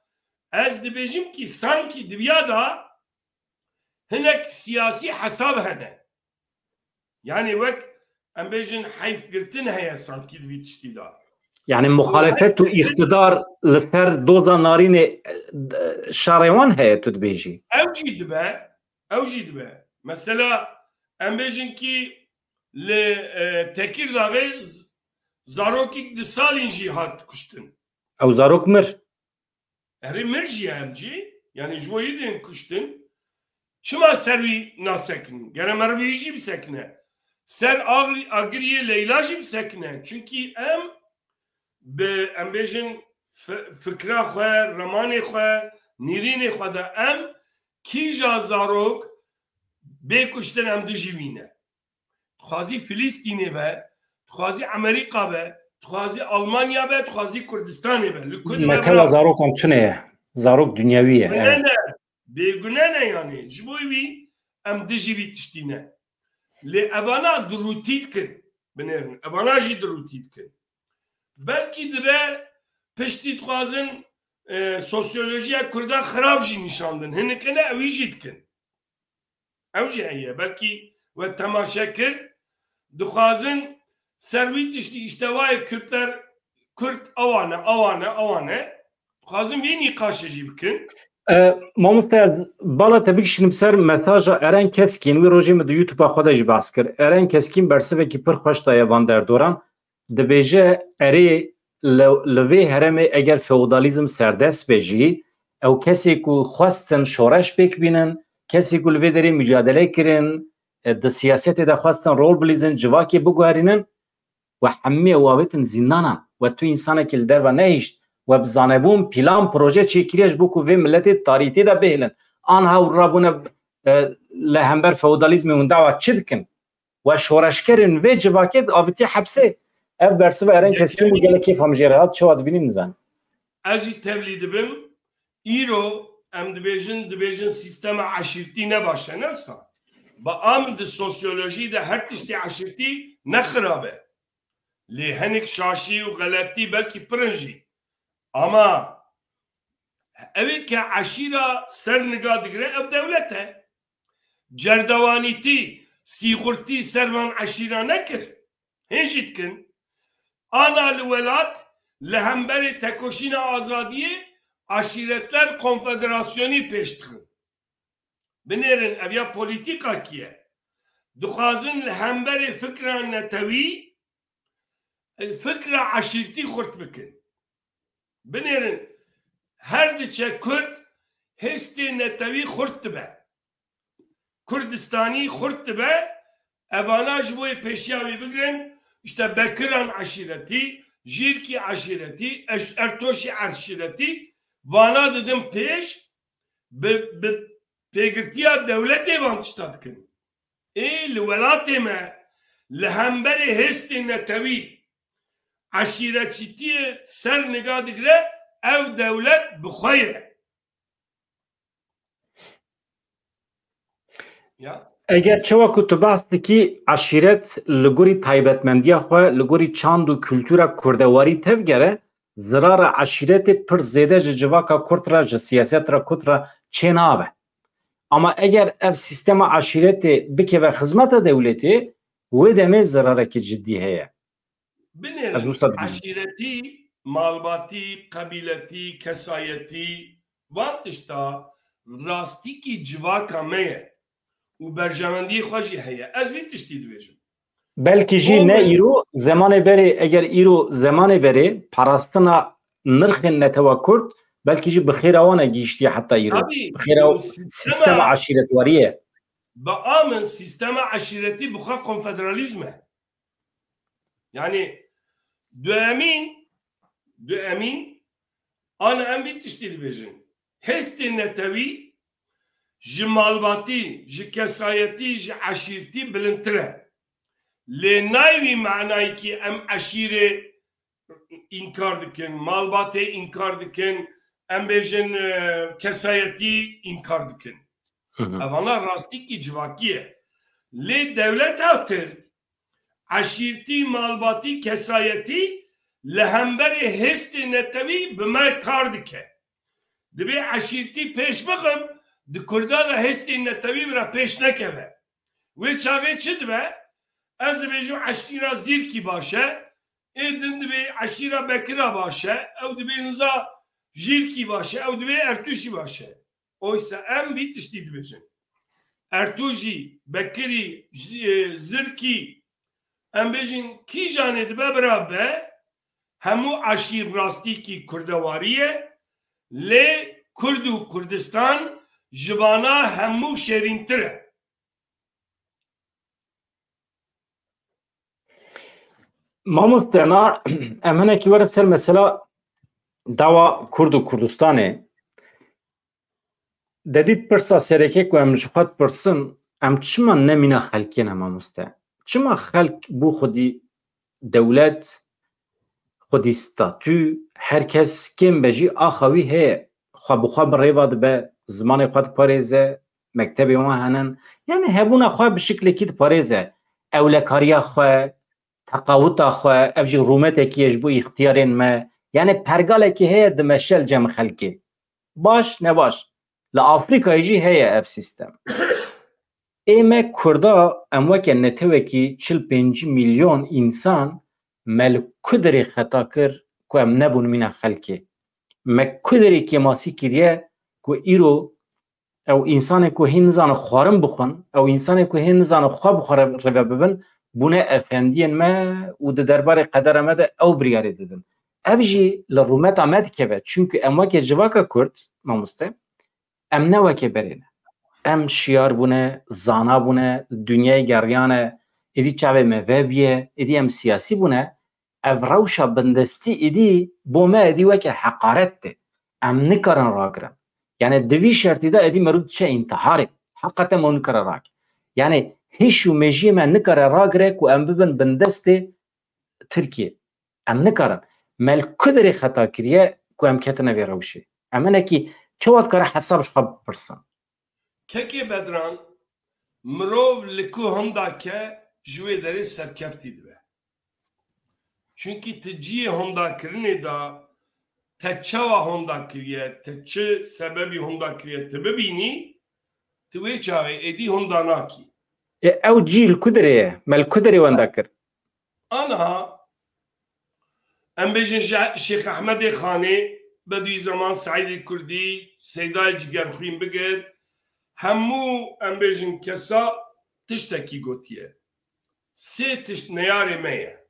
ez dibêjim kî sankî diviya da hinek siyasî hesab hene. Yanî wek em bêjin heyf girtin heye sankî di vî tiştî de. Yanî muxalefet û îqtidar li ser doza Narînê, e, şerê wan heye, tu dibêjî? Ew jî dibe, ew jî dibe. Mesela em bêjin kî li, e, Tekîrdaxê z-, zarokîk di salîn jî hat kuştin. Ew zarok mir. Erê mir jî em jî, yanî ji bo yî dên kuştin. Çima ser wî nasekinin? Gere meriv wî jî bisekine. Ser Agri-, Agiriyê Leyla jî bisekine. Çunkî em bi, em bêjin, fi-, fikra xwe, remanê xwe, nîrînê xwe de em kîja zarok Bê kuştin em dijî wî ne. Dixwazî Filistînê be, dixwazî Amerîka be, dixwazî Almanya be, dixwazî Kurdistanê be. Li ku dibe Metela bira? Zarokan tune ye. Zarok dinyewî ye. Bêgune ne, bêgune ne yanî. Ji bo wî em dijî vî tiştî ne. Lê evana dirûtî dikin. Binêrin. Evana jî dirûtî dikin. Belkî dibe piştî dixwazin e, sosyolojiya Kurda xirab jî nîşandin. Hinekine ew jî dikin. Ew jî heye. Belkî we temaşe kir. Dixwazin ser wî tiştî îşte wayê Kurdler, Kurd ewane, ewane, ewane. Dixwazin vê nîqaşê jî bikin. E, mamoste, ez bala te bikişînim ser mesaja Eren Keskîn. Wî rojê min di YouTube-a xwe de jî behs kir. Eren Keskîn bersivekî pir xweş daye van derdoran. Dibêje, erê, li, li vê herêmê eger feodalîzm serdest be jî, ew kesê ku xwestin şoreş pêk bînin, kesê ku li vê derê micadele kirin, e, di siyasetê de xwestin rol bilîzin, civakê biguherînin, we hemî ew avêtin zîndanan. We tu însanekî li derve nehişt, we bi zanebûn, plan, proje çêkiriye ji bo ku vê miletê tarîtê de bihêlin. Anha hûn rabûne, e, li hember feodalîzmê hûn dawa çi dikin? We şoreşkerên vê civakê avitiye hepsê. Ev bersiva Eren Keskîn bû, gelek kêfa min jê re hat, çawa dibînî nizanim. Ez jî tevlî dibim. Îro em dibêjin, dibêjin sîstema eşîrtî ne baş e, ne wisa? Ba em di sosyolojî de her tiştê eşîrtî ne xirab e. Lê hinek şaşî û xeletî belkî pir in jî. Ama ew ê ke eşîra ser niga digire, ev dewlet e. Cerdewanîtî, sîxurtî ser van eşîra nekir. Hên jî dikin. Ana li welat li hemberê tekoşîna azadiyê eşîretler konfederasyonî pêş dixin. Binêrin, ev ya polîtîkakî ye. Dixwazin li hemberê fikra netewî, fikra eşîrtî xurt bikin. Binêrin, her diçe Kurd hêstê netewî xurt dibe. Kurdistanî xurt dibe, evana ji bo yê pêşiya wî bigirin, işte Bekiran eşîretî, Jîrkî eşîretî, Eş-, Ertoşî eşîretî, vana didin pêş, bi, bi pêgirtiya dewletê van tişta dikin. Ê li welatê me li hemberê hêstên netewî eşîretçîtiyê ser niga digire, ev dewlet bi xwe ye. Ya. Eger çawa ku tu behs dikî eşîret li gorî taybetmendiya xwe, li gorî çand û kultura kurdewarî tevgere, zirara eşîretê pir zêde ji civaka Kurd re, ji siyaset re, Kurd re çênabe. Ama eger ev sîstema eşîretê bikeve xizmeta dewletê, wê demê zirarekî cidî heye. Ez Binêrin, wisa dibînim. Eşîretî, malbatî, qebîletî, kesayetî, van tişta rastîkî civaka me ye û berjewendiyê xwe jî heye. Ez vî tiştî dibêjim. Belkî jî Û ne min- îro, zemanê berê, eger îro zemanê berê parastina nirxên netewa Kurd, belkî jî bi xêra wan e gihiştiye heta îro. Tabii, Bi xêra û sîstema sîstema, eşîretwariyê. Bi a min sîstema eşîretî bi xwe konfederalîzm e. Yani, du emîn, du emîn, ana em vî tiştî dibêjin. Hêstê netewî ji malbatî, ji kesayetî, ji eşîrtî bilindtir e. Lê nayê wî manayekî em eşîrê înkar dikin, malbatê înkar dikin, em bêjin, e, kesayetî înkar dikin. Hı hı. Evana rastîkî civakî ye. Lê dewleta Tirk, eşîrtî, malbatî, kesayetî li hemberê hêstê netewî bi me kar dike. Dibê eşîrtî pêş bixim, di Kurda de hêstê netewî bira pêş nekeve. Wê çaxê çi dibe? Ez dibêjim eşîra Zîrkî baş e, ê din dibê eşîra Bekira baş e, ew dibê niza Jîrkî baş e, ew dibê Ertûşî baş e. Oysa em vî tiştî dibêjin. Ertûşî, Bekirî, Zi-, Zirkî, em bêjin kîjanê dibe bira be, hemû eşîr rastîkî kurdewarî ye, lê Kurd û Kurdistan ji vana hemû şêrîntir e. Mamoste, na, em hinekî werin ser mesela dawa Kurd û Kurdistanê. Dedît pirsa sereke ku em ji xwe dipirsin, Em çima ne mîna xelkê ne, mamoste? Çima xelk bû xwedî dewlet, xwedî statû, her kes kêm be jî axa wî heye. Xwe bi xwe bi rêva dibe, zimanê xwe diparêze, mektebê wan henin. Yani hebûna xwe bi şiklekî diparêze. Ewlekariya xwe, teqawuta xwe, ev jî rûmetekî ye ji bo îxtiyarên me. Yani pergalekî heye dimeşe li cem xelkê. Baş, ne baş. Li Afrîkayê jî heye ev sîstem. Ê me Kurda, em weke netewekî çil pêncî milyon însan me li ku derê xeta kir ku em nebûn mîna xelkê? Me ku derê kêmasî kiriye ku îro ew însanên ku hîn nizanin xwarin bixwin, ew însanên ku hîn nizanin xwe bi xwe re-, rêve bibin, bûne efendiyên me û di derbarê qedera me de ew biryarê didin. Ev jî li rûmeta me dikeve. Çunku em weke civaka Kurd, mamoste, em ne weke berê ne. Em şiyar bûne, zana bûne, dinyayê geriyane, êdî çavê me vebiye, êdî em siyasî bûne. Ev rewşa bindestî êdî bo me êdî weke heqaret tê. Em nikarin ragirin. Yani di vî şertî de êdî meriv diçe întiharê. Heqeten me nikare ragire. Yani hîş û mêjiyê me nikare ragire ku em bibin bindestê Tirkiyê. Em nikarin. Me li ku derê xeta kiriye ku em ketine vê rewşê? Em hinekî çawa dikare hesab ji xwe bipirsin? Kekê Bedran, mirov li ku honda ke ji wê derê serkeftî dibe. Çunkî ti cihê hondakirinê de te çawa honda kiriye, te çi sebebî honda kiriye, ti bibînî, ti wê çaxê êdî honda nakî. Ê, ew cî li ku derê ye? Me li ku derê wenda kir? Aniha em bêjin Şêx Ehmedê Xanê, Bedûîzeman Seîdê Kurdî, Seydayê Cigerxwîn bigir, hemû em bêjin kesa tiştekî gotiye. Sê tişt neyarê me ye.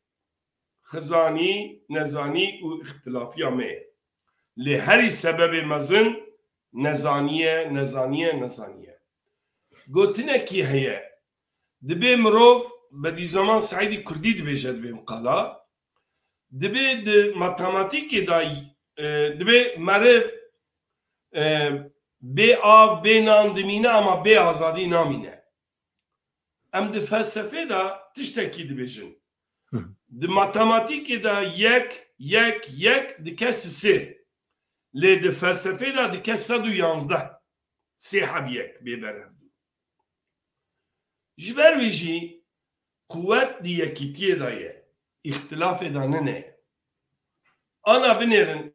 Xizanî, nezanî û îxtilafiya me ye. Lê herî sebebê mezin nezaniye, nezaniye, nezaniye. Gotinekî heye. Dibê mirov, Bedîzeman Seîdî Kurdî dibêje di vê miqala, dibê di matematîkê de, e, dibê meriv, e, bê av, bê nan dimîne ama bê azadî namîne. Em di felsefê de tiştekî dibêjin. Di matematîkê de yek, yek, yek dike sisê. Lê di felsefê de dike sed û yanzdeh. Sê heb yek bê ber hevdû. Ji ber wî jî quwet di yekîtiyê de ye, îxtilafê de nine ye. Ana binêrin,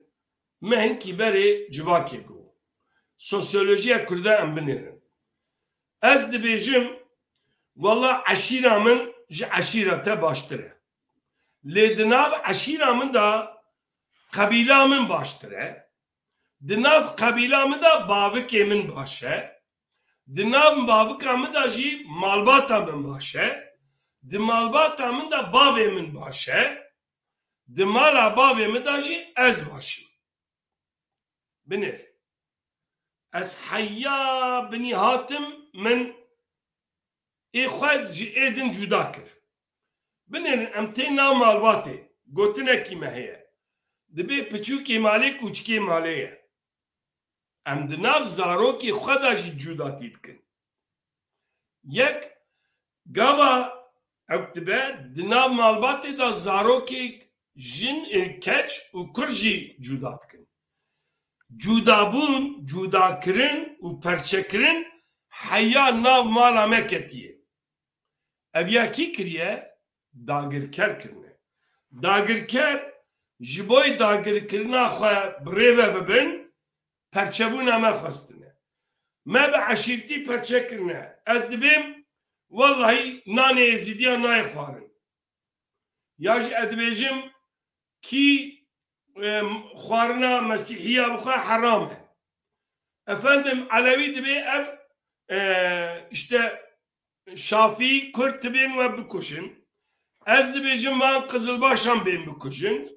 me hinkî berê civakê got. Sosyolojiya Kurda em binêrin. Ez dibêjim, wela eşîra min ji eşîra te baştir e. Lê di nav eşîra min de qebîla min baştir e. Di nav qebîla min de bavikê min baş e. Di nav bavika min de jî malbata min baş e. Di malbata min de bavê min baş e. Di mala bavê min de jî ez baş im. Binêr. Ez heya binî hatim, min ê xwe ji ê din cuda kir. Binêrin em tê nav malbatê, gotinekî me heye. Dibê piçûkê malê kûçikê malê ye. Em di nav zarokê xwe de jî cudatî dikin. Yek, gava ew dibe, di nav malbatê de zarokê jin, e, keç û kur jî cuda dikin. Cudabûn, cudakirin û perçekirin heya nav mala me ketiye. Ev ya kî kiriye? Dagirker kirine. Dagirker ji boy dagirkirina xwe bi rê ve bibin, perçebûna me xwestine. Me bi eşîrtî perçe kirine. Ez dibêm, wellahî nanê Êzîdiya nayê xwarin. Ya jî ez dibêjim, kî, e, xwarina Mesîhiya bixwe heram e. Efendim, Elewî dibê ev, e, işte, Şafî, Kurd tibên we bikujin. Ez dibêjim van Qizilbaşan bên bikujin.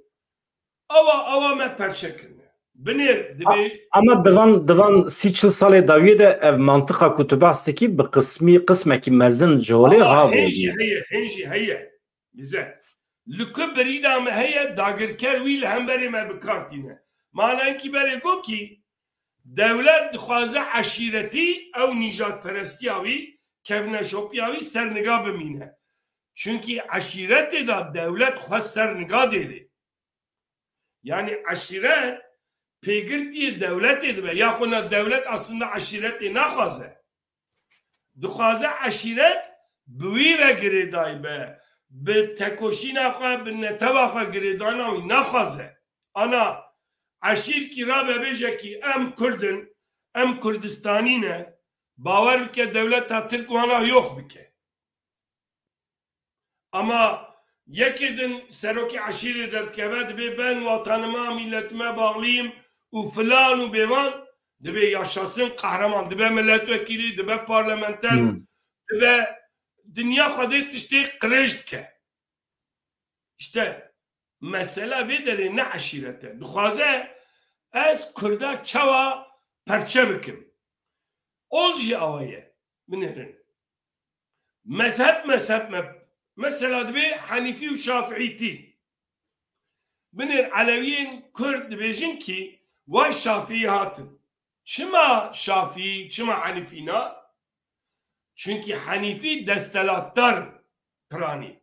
Awa, awa me perçe kirine. Binêr dibê. Ama divan, divan sî çil salê dawiyê de ev mantiqa ku tu behs dikî bi qismî, qismekî mezin ji holê Awa, rav hên jî heye, hên jî heye. Bize. Li ku birîna me heye, dagirker wî li hemberê me bi kar tîne. Malenkî berê got kî, dewlet dixwaze eşîretî ew nîjadperestiya wî kevneşopiya wî ser niga bimîne. Çunkî eşîretê de dewlet xwe ser niga dêlê. Yanî eşîret pêgirtiyê dewletê dibe. Yaxwe na dewlet aslında eşîretê naxwaze. Dixwaze eşîret bi wî ve girêdayî be. Bi tekoşîna xwe, bi neteva xwe girêdana wî naxwaze. Ana eşîrkî rabe bêje kî em Kurd in, em Kurdistanî ne, bawer bike dewleta Tirk wana yox bike. Ama yekê din serokê eşîrê derdikeve, dibê ben watanime, milletimê bağlıyım û filan û bêvan, dibê yaşasın kahraman, dibe milletvekili, dibe parlamenter, Hmm. dibe dinya xwedê tiştê qirêj dike. İşte mesela vê derê ne eşîret e. Dixwaze ez Kurda çawa perçe bikim. Ol jî awa ye. Binêrin. Mezheb mezheb me. Mesela dibê Henîfî û Şafiîtî. Binêr Elewiyên Kurd dibêjin kî way Şafiî hatin. Çima Şafiî, çima Henîfî na? Çunkî Henîfî destelatdar piranî.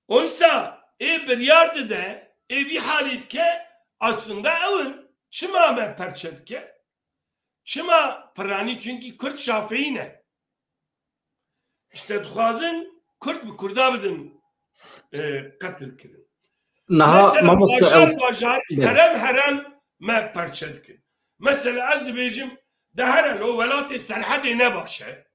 Oysa ê biryar dide, ê vî halî dike, aslında ew in. Çima me perçe dike? Çima piranî? Çunkî Kurd Şafiî ne. İşte dixwazin Kurd bi Kurda bidin, e, qetil kirin. Niha Mesela mamoste bajar ew bajar, Bê. herem herem me perçe dikin. Mesela ez dibêjim, de here lo welatê Serhedê ne baş e.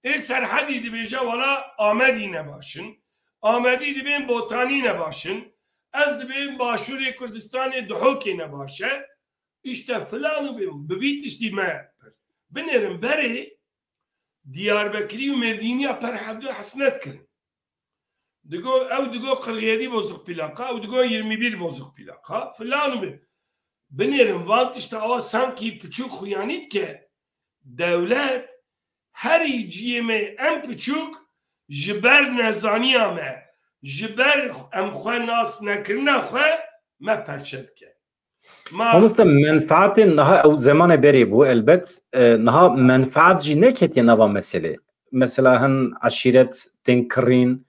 Ê Serhedî dibêje wela Amedî ne baş in. Amedî dibên Botanî ne baş in. Ez dibêm Başûrê Kurdistanê Duhokê ne baş e. İşte filan û bê, bi vî tiştî me binêrin berê Diyarbekirî û Mêrdîniya per hevdu hesnet kirin. Digo, ew digo kırk yedi bozuk plaka, ew digo yirmi bir bozuk plaka, filan û bê. Binêrin van tişta awa sankî piçûk xuyanî dike. Dewlet herî ciyê me en piçûk ji ber nezaniya me, ji ber em xwe nas nekirina xwe me perçe dike. Ma Mamoste, menfaatên niha ew zemanê berê bû elbet. E, niha menfaat jî neketiye nava meselê. Mesela hin eşîret tên kirîn,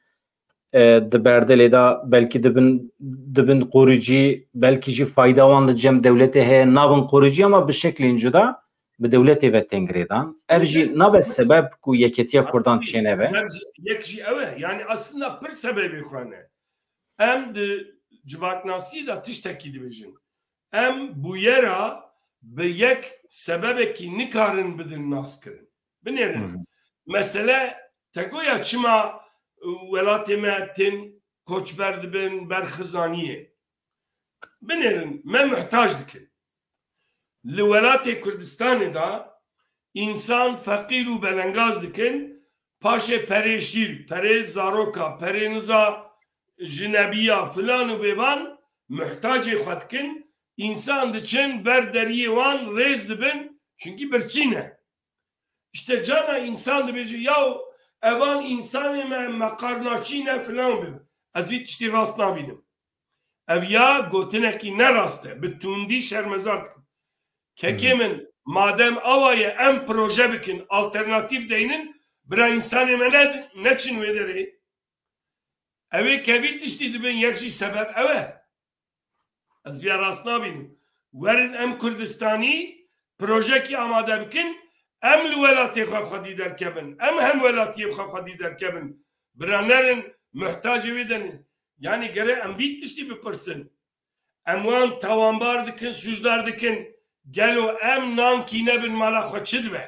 e, di berdelê de belkî dibin, dibin qoricî, belkî jî fayda wan li cem dewletê heye, nabin qoricî ama bi şeklên cuda bi dewletê ve tên girêdan. Ev jî nabe sebeb ku yeketiya Kurdan çêneve. Sebeb jî, yek jî ew e. Yani aslında pir sebebê xwe ne. Em di civaknasiyê de tiştekî dibêjin. Em bûyera bi yek sebebekî nikarin bidin naskirin. Binêrin. Hı hı. Mesele te goya çima welatê me tên koçber dibin ber xizaniyê. Binêrin, me muhtac dikin. Li welatê Kurdistanê de însan feqîr û belengaz dikin, paşê perê şîr, perê zaroka, perê niza jinebiya filan û bêvan muhtacê xwe dikin, însan diçin ber deriyê wan rêz dibin, çunkî birçî ne. İşte cana însan dibêje, yaw evan însanê me meqarnaçî ne filan û bêvan. Ez vî tiştî rast nabînim. Ev ya gotinekî ne rast e, bi tundî şermezar dikim. Kekê Hı. min, madem awa ye, em proje bikin, alternatîf deynin, bira însanê me ne, neçin wê derê. Ew ê kevî tiştî dibin, yek jî sebeb ew e. Ez viya rast nabînim. Werin em Kurdistanî projekî amade bikin, em li welatê xwe xwedî derkevin, em hemwelatiyê xwe xwedî derkevin. Bira nerin, muhtacê wê denin. Yanî gere em vî tiştî bipirsin. Em wan tawanbar dikin, sûcdar dikin. Gelo em nankî nebin mala xwe çi dibe?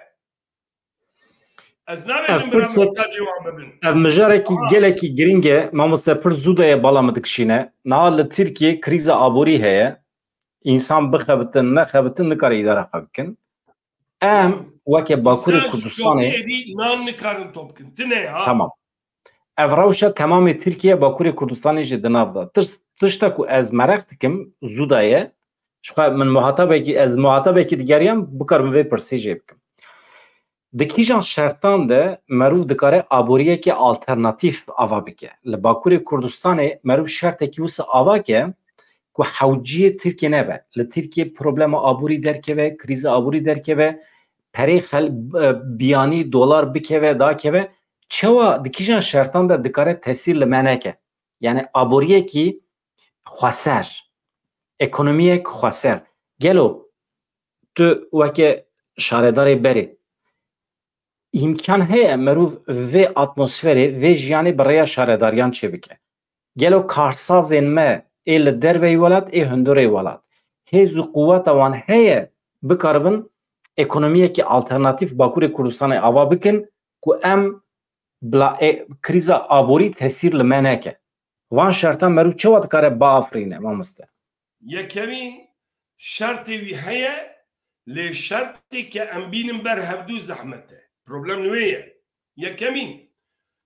Ez Ev nabêjim bira pirsek, muhtacê wan bibin. Ev mijarekî Ama gelekî giring e. Mamoste, pir zû de ye bala min dikişîne. Niha li Tirkiyê krîza aborî heye. Însan bixebitin, nexebitin, nikare îdara xwe bikin. Em weke Bakurê Însan ji Kurdistanê şokê êdî nan nikarin top bikin. Tine ya. Tamam. Ev rewşa temamê Tirkiye, Bakurê Kurdistanê jî di nav de. Tirs-, tişta ku ez mereq dikim, zû de ye. Ji xwe min muhatabekî, ez muhatabekî digeriyam, bikarim vê pirsê jê bikim. Di kîjan şertan de merûv dikare aboriyeke alternatîf ava bike? Li Bakurê Kurdistanê merûv şertekî wisa ava ke ku hewciyê Tirkiye nebe. Li Tirkiye problema aborî derkeve, krîza aborî derkeve, perê xel-, e, biyanî dolar bikeve, dakeve, çawa di kîjan şertan de dikare tesîr li me neke? Yani aboriyekî xweser, ekonomiyek xweser. Gelo tu weke şaredarê berê, îmkan heye merûv vê atmosferê, vê jiyanê bi rêya şaredariyan çêbike? Gelo karsazên me ê li derveyî welat, ê hundirê welat, hêz û quweta wan heye bikaribin ekonomiyekî alternatîf Bakurê Kurdistanê ava bikin ku em bila ê-, krîza aborî tesîr li me neke? Van şertan merû çawa dikare biafirîne, mamoste? Yekemîn, şertê wî heye, lê şertê ke em bînin ber hevdû zehmet e. Problem li wê ye. Yekemîn,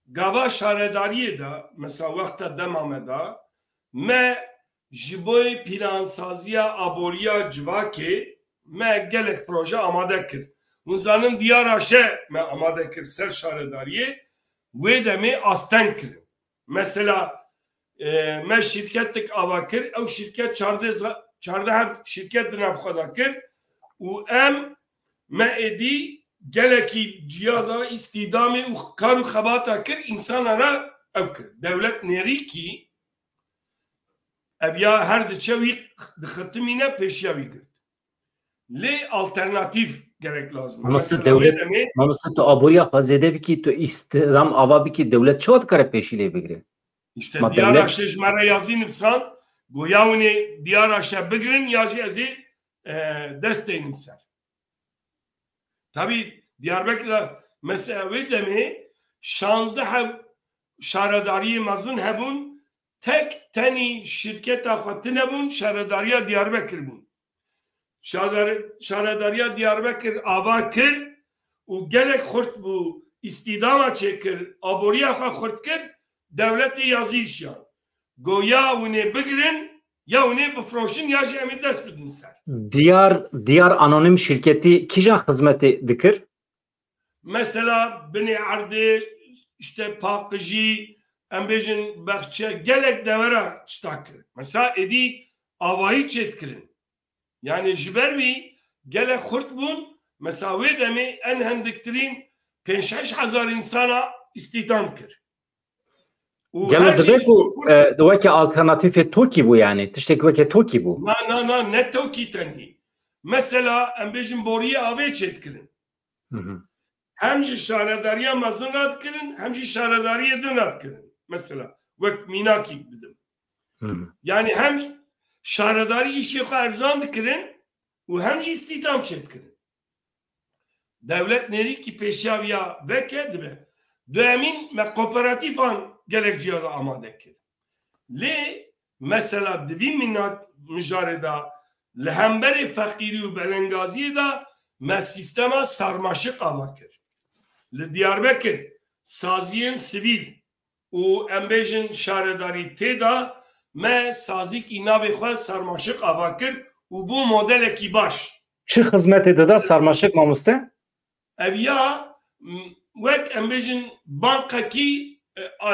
gava şaredariyê de, mesela wexta dema me de, me ji bo plansaziya aboriya civakê me gelek proje amade kir. Hûn zanin Diyaraşe me amade kir ser şaredariyê, wê demê asteng kirin. Mesela, e, me şirketik ava kir, ew şirket çardeh za-, çardeh heb şirket di nav xwe de kir û em me êdî gelekî ciya da îstîdamê û kar û xebata kir, însana re ew kir. Dewlet nêrîkî ev ya her diçe wî dixitimîne pêşiya wî girt. Lê alternatîf gerek lazim e. Mamoste, mesela dewlet, wê demê mamoste, tu aboriya xwe zêde bikî, tu îstîdam ava bikî, dewlet çawa dikare pêşî lê bigire? Îşte Ma Diyara dewlet Şêj me re yazî nivîsand, go ya hûnê Diyara Şe bigirin ya jî ez ê, e, dest deynim ser. Tabî Diyarbekir de mesela wê demê şazdeh heb şaredariyê mezin hebûn, tek tenî şirketa xwe tune bûn, şaredariya Diyarbekir bûn. Şadar-, şaredariya Diyarbekir ava kir û gelek xurt bû, îstîdama çêkir, aboriya xwe xurt kir, dewletê yazî şiyan. Go ya hûnê bigirin, ya hûnê bifroşin, ya jî em ê dest bidin ser. Diyar, Diyar Anonim şirketî kîjan xizmetê dikir? Mesela binê erdê, işte paqijî, em bêjin bexçe, gelek devera tişta kir. Mesela êdî avayî çêdikirin. Yani ji ber wî gelek xurt bûn, mesela wê demê en hendiktirîn pênc şeş hezar însana îstîhdam kir. Û Gelo her dibe jî ku, e, di weke alternatîfê TOKÎ bû, yani tiştek weke TOKÎ bû. Na, na, na, ne TOKÎ tenî. Mesela em bêjin boriyê avê çêdikirin. Hı hı. Hem ji şaredariya mezin re dikirin, hem jî şaredariyê din re dikirin. Mesela wek mînakî bidim. Hı hı. Yani hem şaredarî îşê xwe erzan dikirin û hem jî îstîhdam çêdikirin. Dewlet nêrîkî pêşiya viya veke dibe. Duyemîn, me kooperatîfan gelek ciya de amade kir. Lê mesela di vî mîna-, mijarê de li hemberê feqîrî û belengaziyê de me sîstema sarmaşiq ava kir. Li Diyarbekir saziyên sivîl û em bêjin şaredarî tê de me sazîkî navê xwe sarmaşiq ava kir û bû modelekî baş. Çi xizmetê dida sarmaşik, mamoste? Ev ya, m, wek em bêjin bankekî, e, e,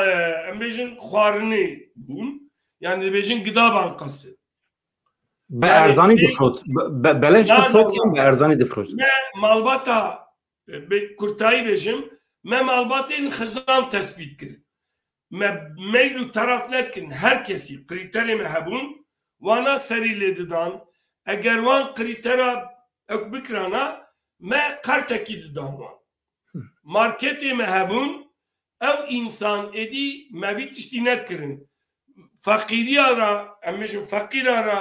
em bêjin xwarinê bûn. Yani dibêjin gida bankası. Bi Yani erzanî direkt difrot. Be-, be-, beleş Na, na, difrot yan na. bi erzanî difrot? Me malbata, e, bi kurtayî bêjim, me malbatên xizan tespît kir. Me meyl û teraf nedikin, her kesî krîterê me hebûn, wana serî lê didan. Eger wan krîtera ew bikirana, me qertekî didan wan. Marketê me hebûn, ew însan êdî me vî tiştî nedikirin. Feqîriya re, em bêjin feqîra re,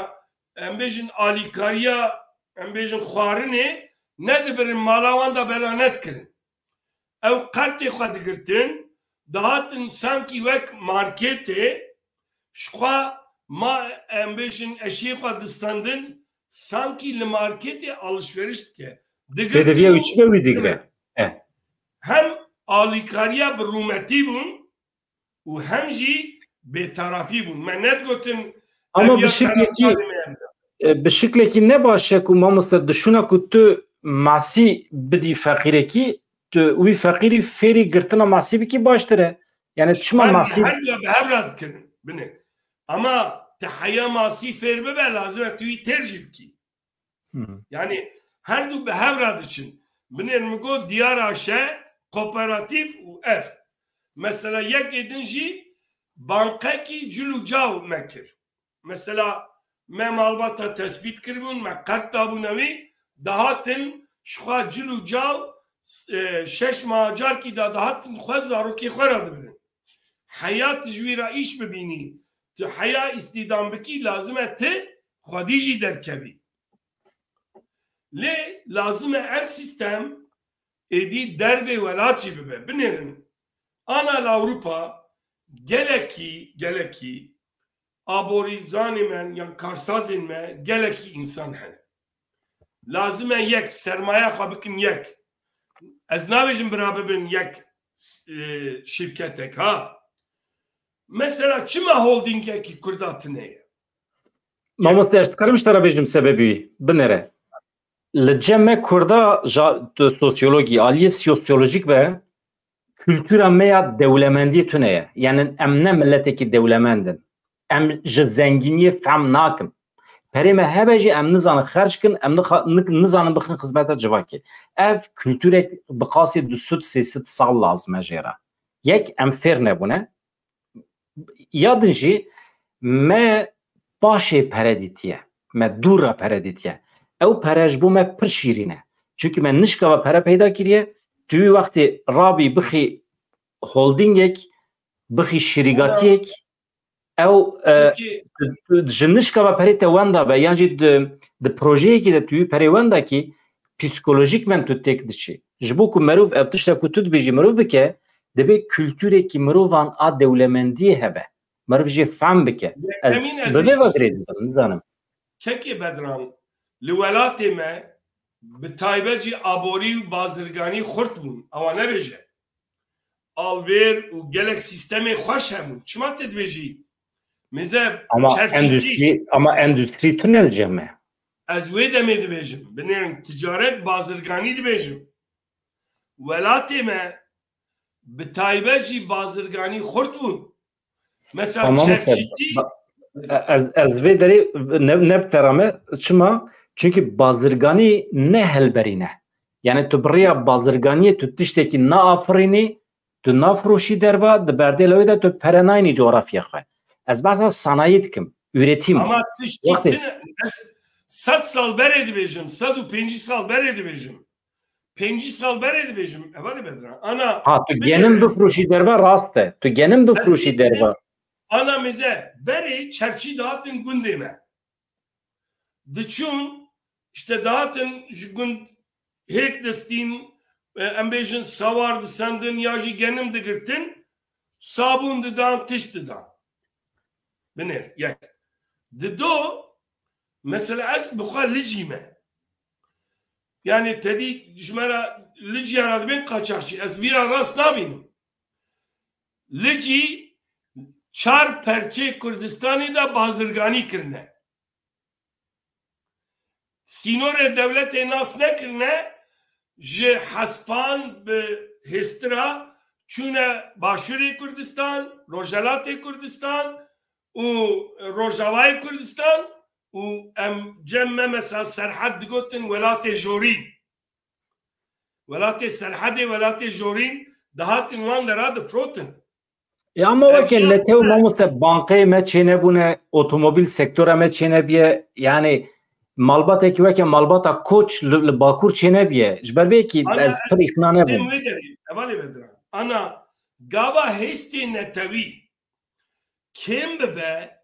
em bêjin alîkariya, em bêjin xwarinê, nedibirin mala wan de bela nedikirin. Ew qertê xwe digirtin, dihatin sankî wek marketê, ji xwe ma, em bêjin eşiyê xwe distendin, sankî li marketê alişveriş dike. Digirtin Pêdiviya û wî çi be wî digire? Eh. Hem alîkariya bi rûmetî bûn û hem jî bêtarafî bûn. Me nedigotin Ama ev bi ya şiklekî, tarafdarê me ye. e, bi şiklekî ne baş e ku mamoste dişûna ku tu masî bidî feqîrekî, tu wî feqîrî fêrî girtina masî bikî baştir e. Yani çima Her, masî her du bi hev re dikirin. Binê. Ama tu heya masî fêr bibe, lazim e tu wî têr jî bikî. Hı hı. Yani her du bi hev re diçin. Binêr min got diyara şe, kooperatif û ev. Mesela yekê din jî banqekî cil û caw me kir. Mesela me malbata tespît kiribûn, me qert dabûne wî, dihatin ji xwe cil û caw, e, şeş meha carkî de dihatin xwe zarokê xwe re dibirin. Heya tu ji wî re îş bibînî, tu heya îstîdam bikî, lazim e tu xwedî jî derkevî. Lê lazim e ev sîstem êdî dervê welat jî bibe. Binêrin, ana li Ewropa gelekî, gelekî aborîzanê me yan karsazên me gelekî însan hene. Lazim e yek sermaye xwe bikin yek. Ez nabêjim bira bibin yek, e, şirketek ha. Mesela çima holdingekî Kurda tune ye? Mamoste, ez dikarim ji te re bêjim sebebî wî? Binêre. Li cem me Kurda ja-, tu sosyologî, aliyê sosyolojîk be, kultura me ya dewlemendiyê tune ye. Yani em ne miletekî dewlemend in. Em ji zengîniyê fehm nakin. Perê me hebe jî em nizanin xerc kin, em nixa-, nik-, nizanin bixin xizmeta civakê. Ev kulturek bi qasê du sed sê sed sal lazim e jê re. Yek, em fêr nebûne. Ya din jî me paşê pere dîtiye. Me dûr re pere dîtiye. Ew pere ji bo me pir şîrîn e. Çimkî me nişkava pere peyda kiriye. Tu wî wextê rabî bixî holdingek, bixî şirîgatiyek, ew, e, Peki, tu, tu ji nişkava perê te wenda be, yan jî di, di projeyekî de tu wî perê wenda kî, psîkolojîkmen tu têk diçî. Ji bo ku merov ev tişta ku tu dibêjî merov bike, divê kulturekî mirovan a dewlemendiyê hebe. Merov jê fehm bike. Yek, Ez Emîn, ez bi vê ê vatirê dizanim, nizanim. Kekê Bedran, li welatê me bi taybet jî aborî û bazirganî xurt bûn. Ewa nebêje. Alvêr û gelek sîstemê xweş hebûn. Çima te dibêjî? Mêze Ama çerçîtî. endüstri, ama endüstri tune li cem me. Ez wê demê dibêjim. Binêrin ticaret bazirganî dibêjim. Welatê me bi taybet jî bazirganî xurt bûn. Mesela Tamam, çerçîtî. Ba-, ez, ez vê derê ne, ne bi te re me. Çima? Çünkü bazirganî ne helberîn e. Yani tu bi rêya bazirganiyê tu tiştekî naafirînî, tu nafiroşî derva, di berdê lewê de tu pere nayînî coğrafya xwe. Ez behsa sanayî dikim, üretim. Ama tiştî Wextê tine, ez sed sal berê dibêjim, sed û pêncî sal berê dibêjim. Pêncî sal berê dibêjim, hevalê Bedran. Ana, Ha, tu binêre. genim bifroşî derva rast e. Tu genim Ez bifroşî ê derva. Ana mêze, berê çerçî dihatin gundê me. Diçûn, işte dihatin ji gund hêk distîn, e, em bêjin sawar disendin ya jî genim digirtin, sabûn didan, tişt didan. Binêr, yek. Di do, mesela ez bi xwe licî me. Yani te dî ji me re licîya re dibên qaçaxçî. Ez vîra rast nabînim. Licî çar perçê Kurdistanê de bazirganî kirine. Sînorê dewletê nas nekirine, ji Hespan bi hêstira çûne Başûrê Kurdistan, Rojhelatê Kurdistan û Rojavayê Kurdistan û em cem me mesela Serhed digotin welatê jorîn. Welatê Serhedê, welatê jorîn dihatin wan dera difirotin. E, ama Ev weke ya netew mamoste, bankeyê me çênebûne, otomobil sektora me çênebiye, yani malbatekî weke malbata Koç li, li Bakur çênebiye. Ji ber vê yekî Ana ez ez pir îqna têm nebûm. wê derê, hevalê Bedran. Ana gava hêstê netewî kêm bibe,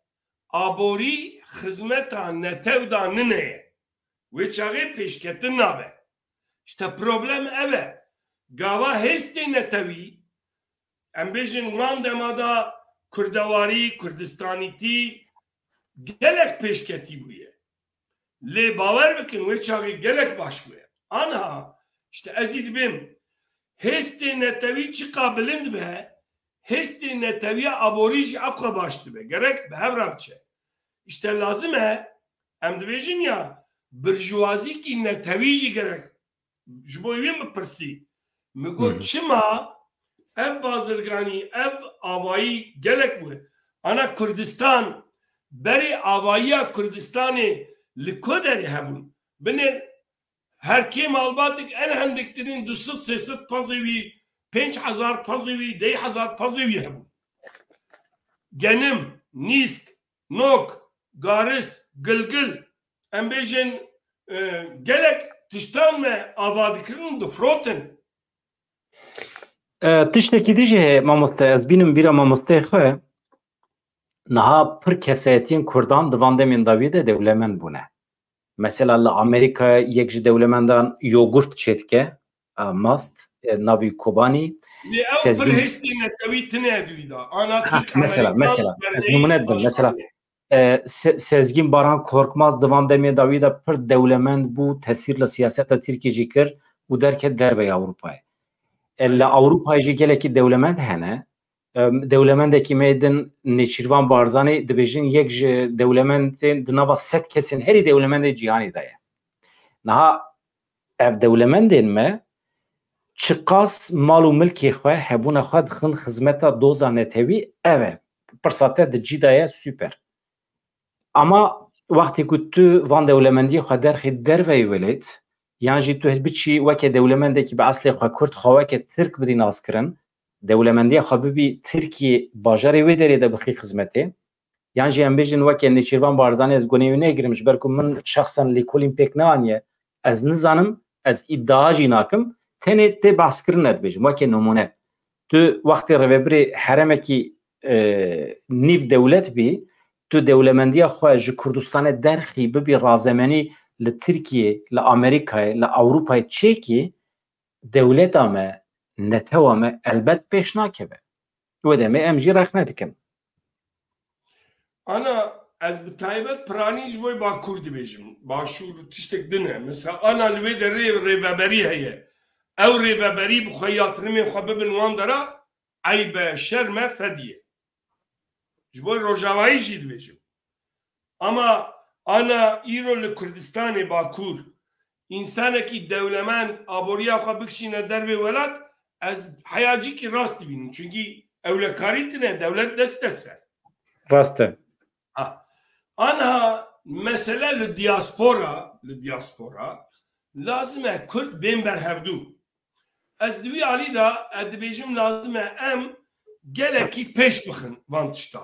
aborî xizmeta netew da nine ye. Wê çaxê pêşketin nabe. İşte problem ev e. Gava hêstê netewî, em bêjin wan dema da kurdewarî, kurdistanîtî gelek pêşketî bûye. Lê bawer bikin, wê çaxê gelek baş bûye. Anha, işte ez ê dibêm, hêstê netewî çiqa bilind be, hêstê netewiya aborî jî ewqe baş dibe. Gerek bi hev re biçe. İşte lazim e, em dibêjin ya, birjuwazîkî netewî jî gerek ji bo wî min pirsî. Min got, Hı hı. çima ev bazirganî, ev avayî gelek bû? Ana Kurdistan, berê avayiya Kurdistanê li ku derê hebûn? Binê Her kê malbatek en hendiktirîn du sed sê sed pezê wî, pênc hezar pezê wî, deh hezar pezê wî hebû. Genim, nîsk, nok, garis, gilgil, em bêjin, e, gelek tiştan me ava dikirin û difirotin. E, tiştekî dî jî heye mamoste, ez bînim bîra mamosteyê xwe. Niha pir kesayetiyên Kurdan di van demên dawiyê de dewlemend bûne. Mesela li Amerîka yek ji dewlemendan yogurt çêdike, e, mast, e, navî Kobanî. Lê ew pir Sezgin hêstê netewî tine dûyî da. Ana Ha, Tirk, mesela, Amerîkan, mesela, ez Berneyî, nimûne didim. Mesela, Başkanê. e, Se-, Sezgin Baran Korkmaz di van demê dawî de pir dewlemend bû, tesîr li siyaseta Tirkiyê jî kir û derket derveyî Ewropayê. E, li Ewropayê jî gelekî dewlemend hene. Em, dewlemendekî me din Nêçîrvan Barzanî dibêjin yek ji dewlemendên di nava sed kesên herî dewlemendê cîhanê de ye. Niha ev dewlemendên me çiqas mal û milkê xwe, hebûna xwe dixin xizmeta doza netewî, ev e. Pirsa te di cî de ye, super. Ama wextê ku tu van dewlemendiyê xwe derxî derveyî welêt, yan jî tu biçî weke dewlemendekî bi eslê xwe Kurd, xwe weke Tirk bidî naskirin, dewlemendiya xwe bibî Tirkiyê, bajarê wê derê de bixî xizmetê, yan jî em bêjin weke Nêçîrvan Barzanî, ez gunê wî negirim, ji ber ku min şexsen lêkolîn pêk neaniye, ez nizanim, ez îdia jî nakim, tenê tê behskirin e dibêjim, weke nimûne. Tu wextê rêvebirê herêmekî, e, nîv dewlet bî, tu dewlemendiya xwe ji Kurdistanê derxî bibî razemenî li Tirkiyê, li Amerîkayê, li Ewropayê çêkî, dewleta me, netewa me elbet pêş nakeve. Wê demê em jî rexne dikin. Ana, ez bi taybet piranî ji bo Bakur dibêjim. Başûr tiştek din e. Mesela, ana li wê derê rêveberî heye. Ew rêveberî bi xwe yatrimê xwe bibin wan dera, eyb e, şerm e, fedî ye. Ji bo Rojavayî jî dibêjim. Ama ana îro li Kurdistanê Bakur, însanekî dewlemend aboriya xwe bikişîne dervê welat, ez heya cîkî rast dibînim. Çunkî ewlekarî tine, dewlet dest de ser. Rast e. Ha. Anha mesele li diaspora, li diaspora, lazim e Kurd bên ber hevdû. Ez di wî alî de, ez dibêjim, lazim e em gelekî pêş bixin van tişta.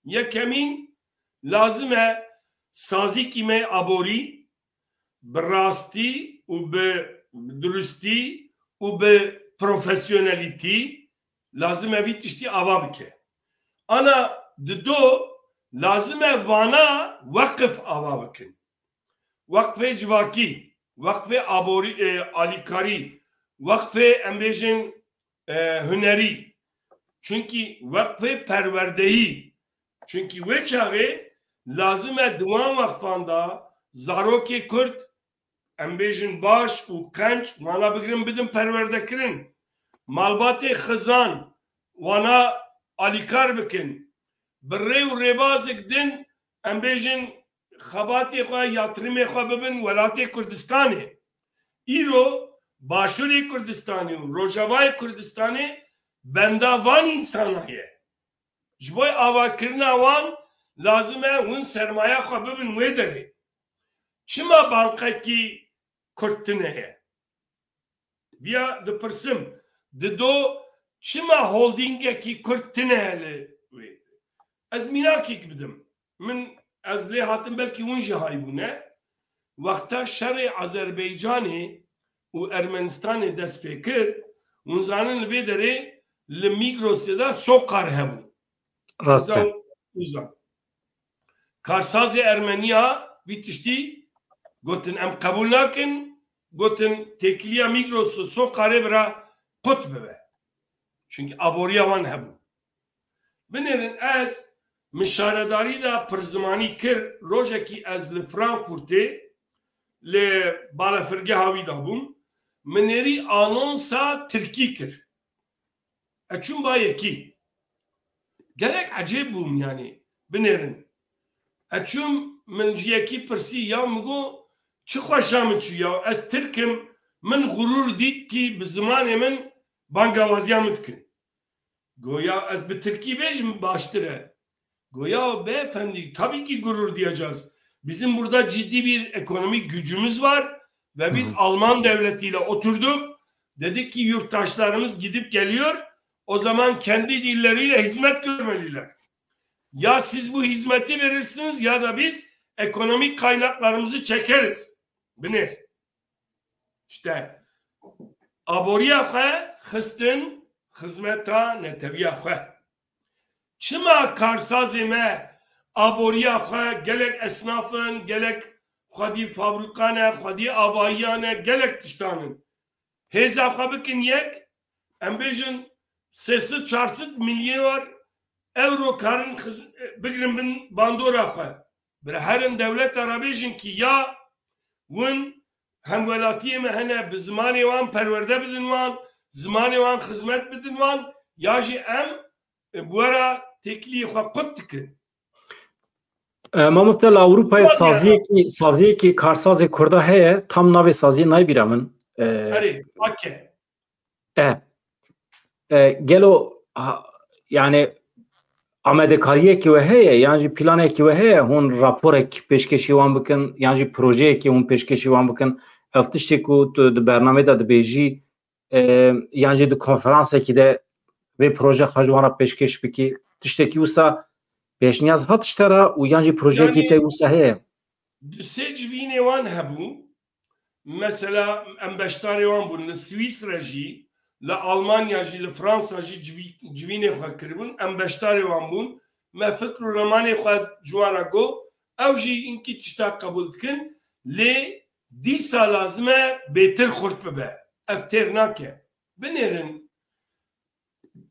Yekemîn, lazim e sazîkî me aborî bi rastî û bi, bi durustî û bi profesyonelîtî, lazim e vî tiştî ava bike. Ana dido, lazim e vana weqif ava bikin. Weqfê civakî, weqfê aborî, e, alîkarî, weqfê, em bêjin, e, hunerî. Çunkî weqfê perwerdeyî. Çunkî wê çaxê lazim e di wan weqfan de zarokê Kurd, em bêjin, baş û qenc, wana bigirin, bidin perwerdekirin. Malbatê xizan, wana alîkar bikin. Bi rê û rêbazek din, em bêjin, xebatê xwe, yatrimê xwe bibin welatê Kurdistanê. Îro Başûrê Kurdistanê û Rojavayê Kurdistanê benda van însana ye. Ji bo avakirina wan lazim e hûn sermaya xwe bibin wê derê. Çima bankekî Kurd tune ye? Viya dipirsim, dido çima holdîngekî Kurd tine li wê? Ez mînakek bidim. Min, ez lê hatim, belkî hûn jî haybûne. Wexta şerê Azerbaycanê û Ermenistanê dest pê kir, hûn zanin li vê derê li Migrosê de soqar hebû. Rast e. Uzan, uzan. Karsazê Ermeniya vî tiştî gotin, em qebûl nakin, gotin têkiliya Migros û Soqarê bira qut bibe. Çunkî aboriya wan hebû. Binêrin, ez min şaredarî de pirzimanî kir, rojekî ez li Frankfurtê li balafirgeha wî de bûm, min nêrî anonsa tirkî kir. Ez çûm ba yekî. Gelek ecêb bûm, yanî, binêrin. Ez çûm, min ji yekî pirsî, ya min got, çi xweşa min çû ya, ez tirk im, min xurûr dît kî bi zimanê min bangawaziya min dikin. Goya ez bi tirkî bêjim baştir e. Goya beyefendi, tabii ki gurur diyeceğiz. Bizim burada ciddi bir ekonomik gücümüz var. Ve biz Alman devletiyle oturduk. Dedik ki yurttaşlarımız gidip geliyor. O zaman kendi dilleriyle hizmet görmeliler. Ya siz bu hizmeti verirsiniz ya da biz ekonomik kaynaklarımızı çekeriz. Binêr. İşte aboriya xwe xistin xizmeta netewiya xwe. Çima karsazê me aboriya xwe, gelek esnaf in, gelek xwedî fabrîkan e, xwedî avayiyan e, gelek tiştan in. Hêza xwe bikin yek, em bêjin sê sed çar sed milyar euro karin xiz-, bigrin bin bandora xwe. Bi herin dewleta re bêjin ki ya win hemwelatiyê me hene, bi zimanê wan perwerde bidin wan, zimanê wan xizmet bidin wan, ya jî em, e, bi we re têkiliyê xwe qut dikin. E, mamoste, li Ewropayê saziyekî, saziyekî karsazê Kurda heye, tam navê saziyê nayê bîra min. E, Erê, ake. E, e, gelo, ha, yani, amadekariyekî we heye, yan jî planekî we heye, hûn raporek pêşkêşî wan bikin, yan jî projeyekî hûn pêşkêşî wan bikin, ev tiştê ku tu di bernameyê de dibêjî, e, yan jî di konferansekî de vê proje xwe ji wan re pêşkêş bikî, tiştekî wisa pêşniyaz hat ji te re û yan jî projeyekî te wisa heye? Du sê civînê wan hebû. Mesela em beşdarê wan bûn. Li Swîsre jî, li Almanya jî, li Fransa jî civî-, civînê xwe kiribûn. Em beşdarê wan bûn. Me fikr û remanê xwe ji wan re got. Ew jî hinkî tişta qebûl dikin. Lê dîsa lazim e bêtir xurt bibe. Ev têr nake. Binêrin.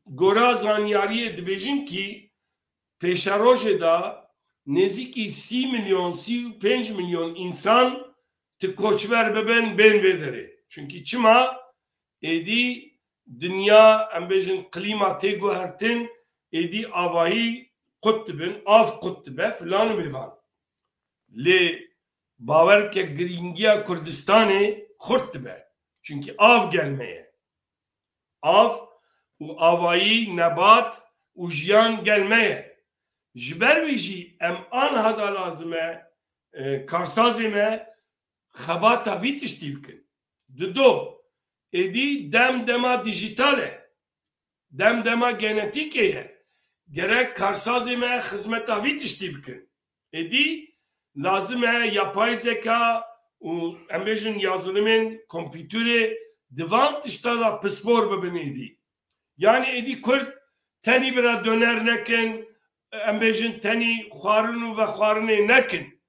Gora zanyariyê dibêjin kî pêşerojê de nêzîkî sî milyon, sî û pênc milyon însan ti koçber bibin bên vê derê. Çunkî çima? Êdî dinya, em bêjin, klîma tê guhertin, êdî avayî qut dibin, av qut dibe, filan û bêvan. Lê bawer bike, girîngiya Kurdistanê xurt dibe. Çunkî av gel me ye. Av û avayî, nebat û jiyan gel me ye. Ji ber wî jî em anha da lazim e, e, karsazê me xebata vî tiştî bikin. Dido, êdî dem dema dijîtal e. Dem dema genetîkê ye. Gerek karsazê me xizmeta vî tiştî bikin. Êdî lazim e yapay zeka û, em bêjin, yazılımên kompîterê di van tişta de pispor bibin êdî. Yani êdî Kurd tenî bira doner nekin, em bêjin, tenî xwarin û vexwarinê nekin.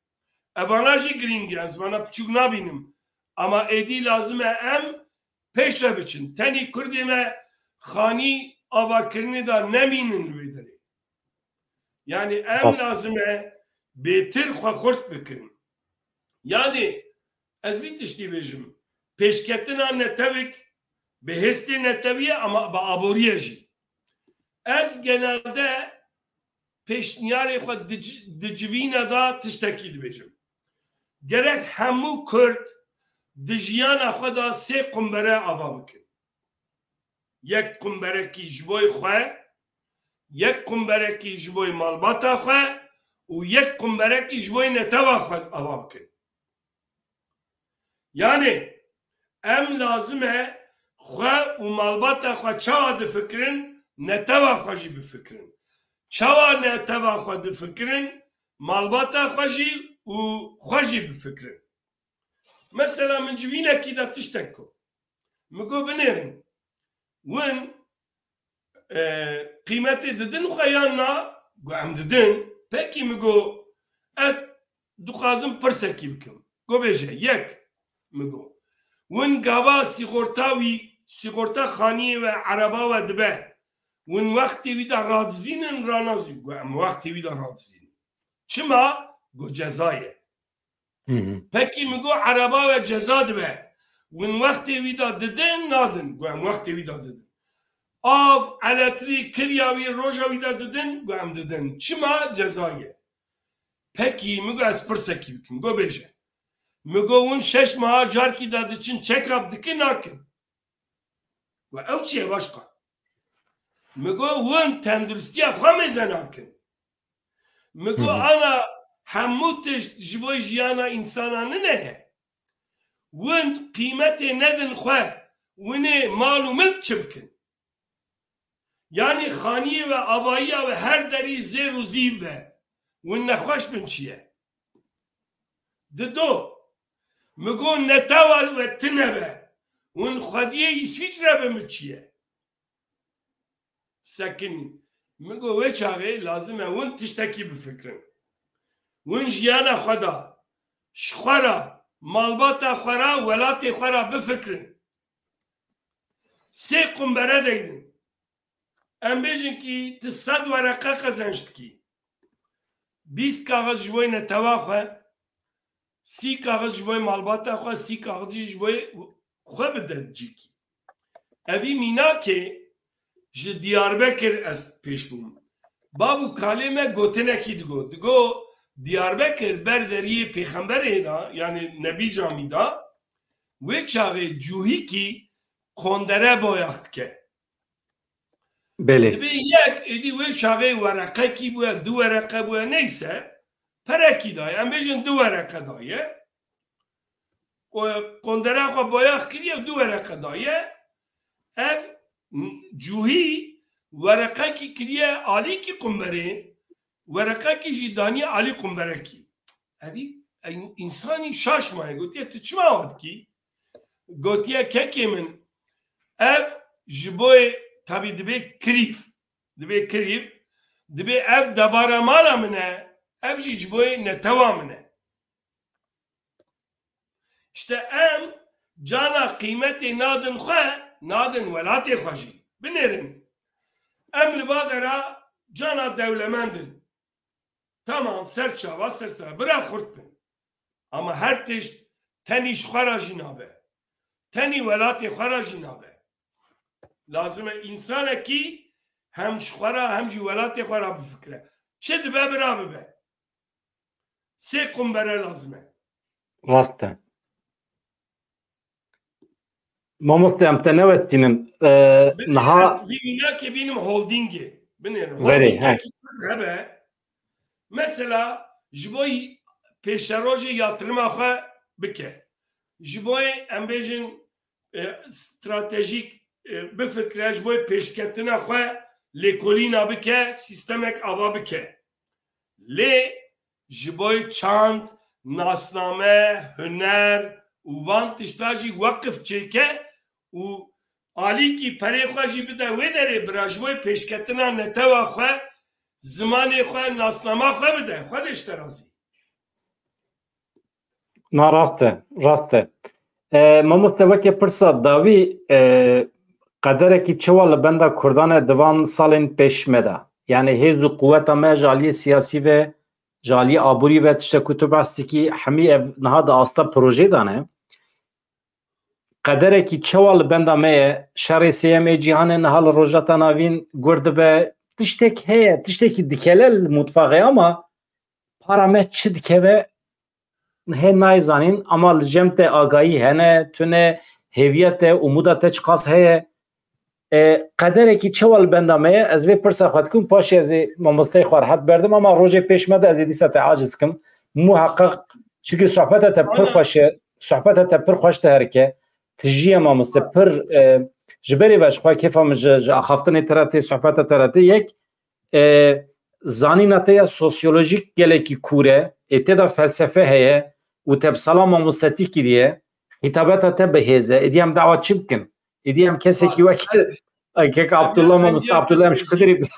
Evana jî girîng e, ez vana piçûk nabînim. Ama êdî lazim e em pêş ve biçin. Tenî Kurdê me xanî avakirinê de nemînin li wê derê. Yani em lazim e bêtir xwe xurt bikin. Yani ez vî tiştî bêjim. Pêşketina netewik bi hêstê netewî ye, ama bi aboriyê jî. Ez genelde pêşniyarê xwe di ci-, di civîne de tiştekî dibêjim. Gerek hemû Kurd di jiyana xwe de sê qumbere ava bikin. Yek qumberekî ji bo xwe, yek qumberekî ji bo malbata xwe û yek qumberekî ji bo netewa xwe ava bikin. Yani em lazim e xwe û malbata xwe çawa difikirin, netewa xwe jî bifikirin. Çawa netewa xwe difikirin, malbata xwe jî û xwe jî bifikirin. Mesela min civînekî de tiştek got. Min got binêrin. Win, e, qîmetê didin xwe yan na? Got em didin. Pekî, min got, ez dixwazim pirsekî bikim. Got bêje, yek, min got. Win gava sîxorta wî, sîxorta xaniyê we, ereba we dibe. Win wextê wî de radizînin, ranazî? Got em wextê wî de radizînin. Çima? Got ceza ye. Hı hı. Pekî, min got, ereba we ceza dibe. Win wextê wî de didin, nadin? Got em wextê wî de didin. Av, eletrîk, kirya wî roja wî de didin? Got em didin. Çima? Ceza ye. Pekî, min got, ez pirsekî bikim. Got bêje. Min got, win şeş meha carkî de diçin check-up dikin, nakin? Got ew çi ye başkan? Min got, win tenduristiya xwe mêze nakin? Min got, hı hı, ana hemû tişt ji bo jiyana însana nine ye. Win qîmetê nedin xwe, winê mal û milk çi bikin? Yanî xaniyê ve, avayiya ve her derî zêr û zîv ve, win nexweş bin çi ye? Dido, mi got netewa we tine be, win xwediyê Îsvîçre be mi çi ye? Sekinî. Mi got wê çaxê lazim e win tiştekî bifikirin. Win jiyana xwe da, ji xwe ra, malbata xwe ra, welatê xwe ra bifikirin. Sê qumbere deynin. Em bêjin kî ti sed wereqe qezenç dikî. Bîst kaxiz ji bo netewa xwe, sî kaxiz ji bo malbata xwe, sî kaxiz jî ji bo xwe bide cîkî. Evî mînakê ji Diyarbekir ez pêş bûm. Bav û kalê me gotinekî digot. Digot, Diyarbekir ber deriyê pêxemberê da, yanî Nebî Camî da, wê çaxê cûhîkî qondere boyax dike. Belê. Dibê yek, êdî wê çaxê wereqekî bûye, du wereqe bûye, neyse, perekî daye. Em bêjin du wereqe daye. O qondera xwe boyax kiriye û du wereqe daye. Ev cûhî wereqekî kiriye alîkî qumberê, wereqekî jî daniye alî qumberekî. Evî, ey, însanî şaş maye, gotiye, "Tu çima wa dikî?" Gotiye, "Kekê min, ev ji boyê, tabî dibê kirîv, dibê kirîv, dibê ev debara mala min e, ev jî ji boyê netewa min e." İşte em cana qîmetê nadin xwe, nadin welatê xwe jî. Binêrin. Em li va dera cana dewlemend in. Tamam, ser çava, ser sera. Bira xurt bin. Ama her tişt tenî ji xwe ra jî nabe. Tenî welatê xwe ra jî nabe. Lazim e însanekî hem ji xwe ra hem jî welatê xwe ra bifikire. Çi dibe bira bibe. Sê qumbere lazim e. Rast e. Mamoste, em te newestînin. Ee, Binê niha ez vî mînakê bînim holdîngê. Binêrin. Verê, he. Holdîngekî hebe. Mesela ji bo pêşerojê yatirima xwe bike. Ji bo em bêjin, e, stratejîk, e, bifikire, ji bo pêşketina xwe lêkolîna bike, sîstemek ava bike. Lê ji bo çand, nasname, huner û van tişta jî weqif çêke û alîkî perê xwe jî bide wê derê bira ji bo pêşketina netewa xwe, zimanê xwe, nasnama xwe bide. Xwedê ji te razî. Na rast e, rast e. E, mamoste, weke pirsa dawî, e, qederekî çi wa li benda Kurdan e di van salên pêş me de? Yani hêz û quweta me ji aliyê siyasî ve, ji aliyê aborî ve, tiştek ku tu behs dikî, hemî ev niha di asta projê de ne. Qederekî çawa li benda me ye, şerê sêyemê cîhanê niha li Rojhilata Navîn gur dibe, tiştek heye, tiştekî dikele li mutfaxê, ama para me çi dikeve hê nayê zanîn, ama li cem te agayî hene, tune, hêviya te, umuda te çiqas heye? E, qederekî çawa li benda me ye? Ez vê pirsa xwe dikim, paşê ez ê mamosteyê xwe rehet berdim, ama rojê pêş me de ez ê dîsa te aciz kim. Muheqeq, çunke sohbeta te pir xweş e, sohbeta te pir xweş diherike. Tijî ye mamoste, pir, e, ji berê ve ji xwe kêfa min ji, ji axaftinê te re tê, sohbeta te re tê. Yek, e, zanîna te ya sosyolojîk gelekî kûr e, ê tê de felsefe heye û te bi sala mamostetî kiriye, xîtabeta te bi hêz e. Êdî em dawa çi bikin? Êdî em kesekî wek, e, kek Abdullah, mamoste Abdullah, em ji ku derê bi-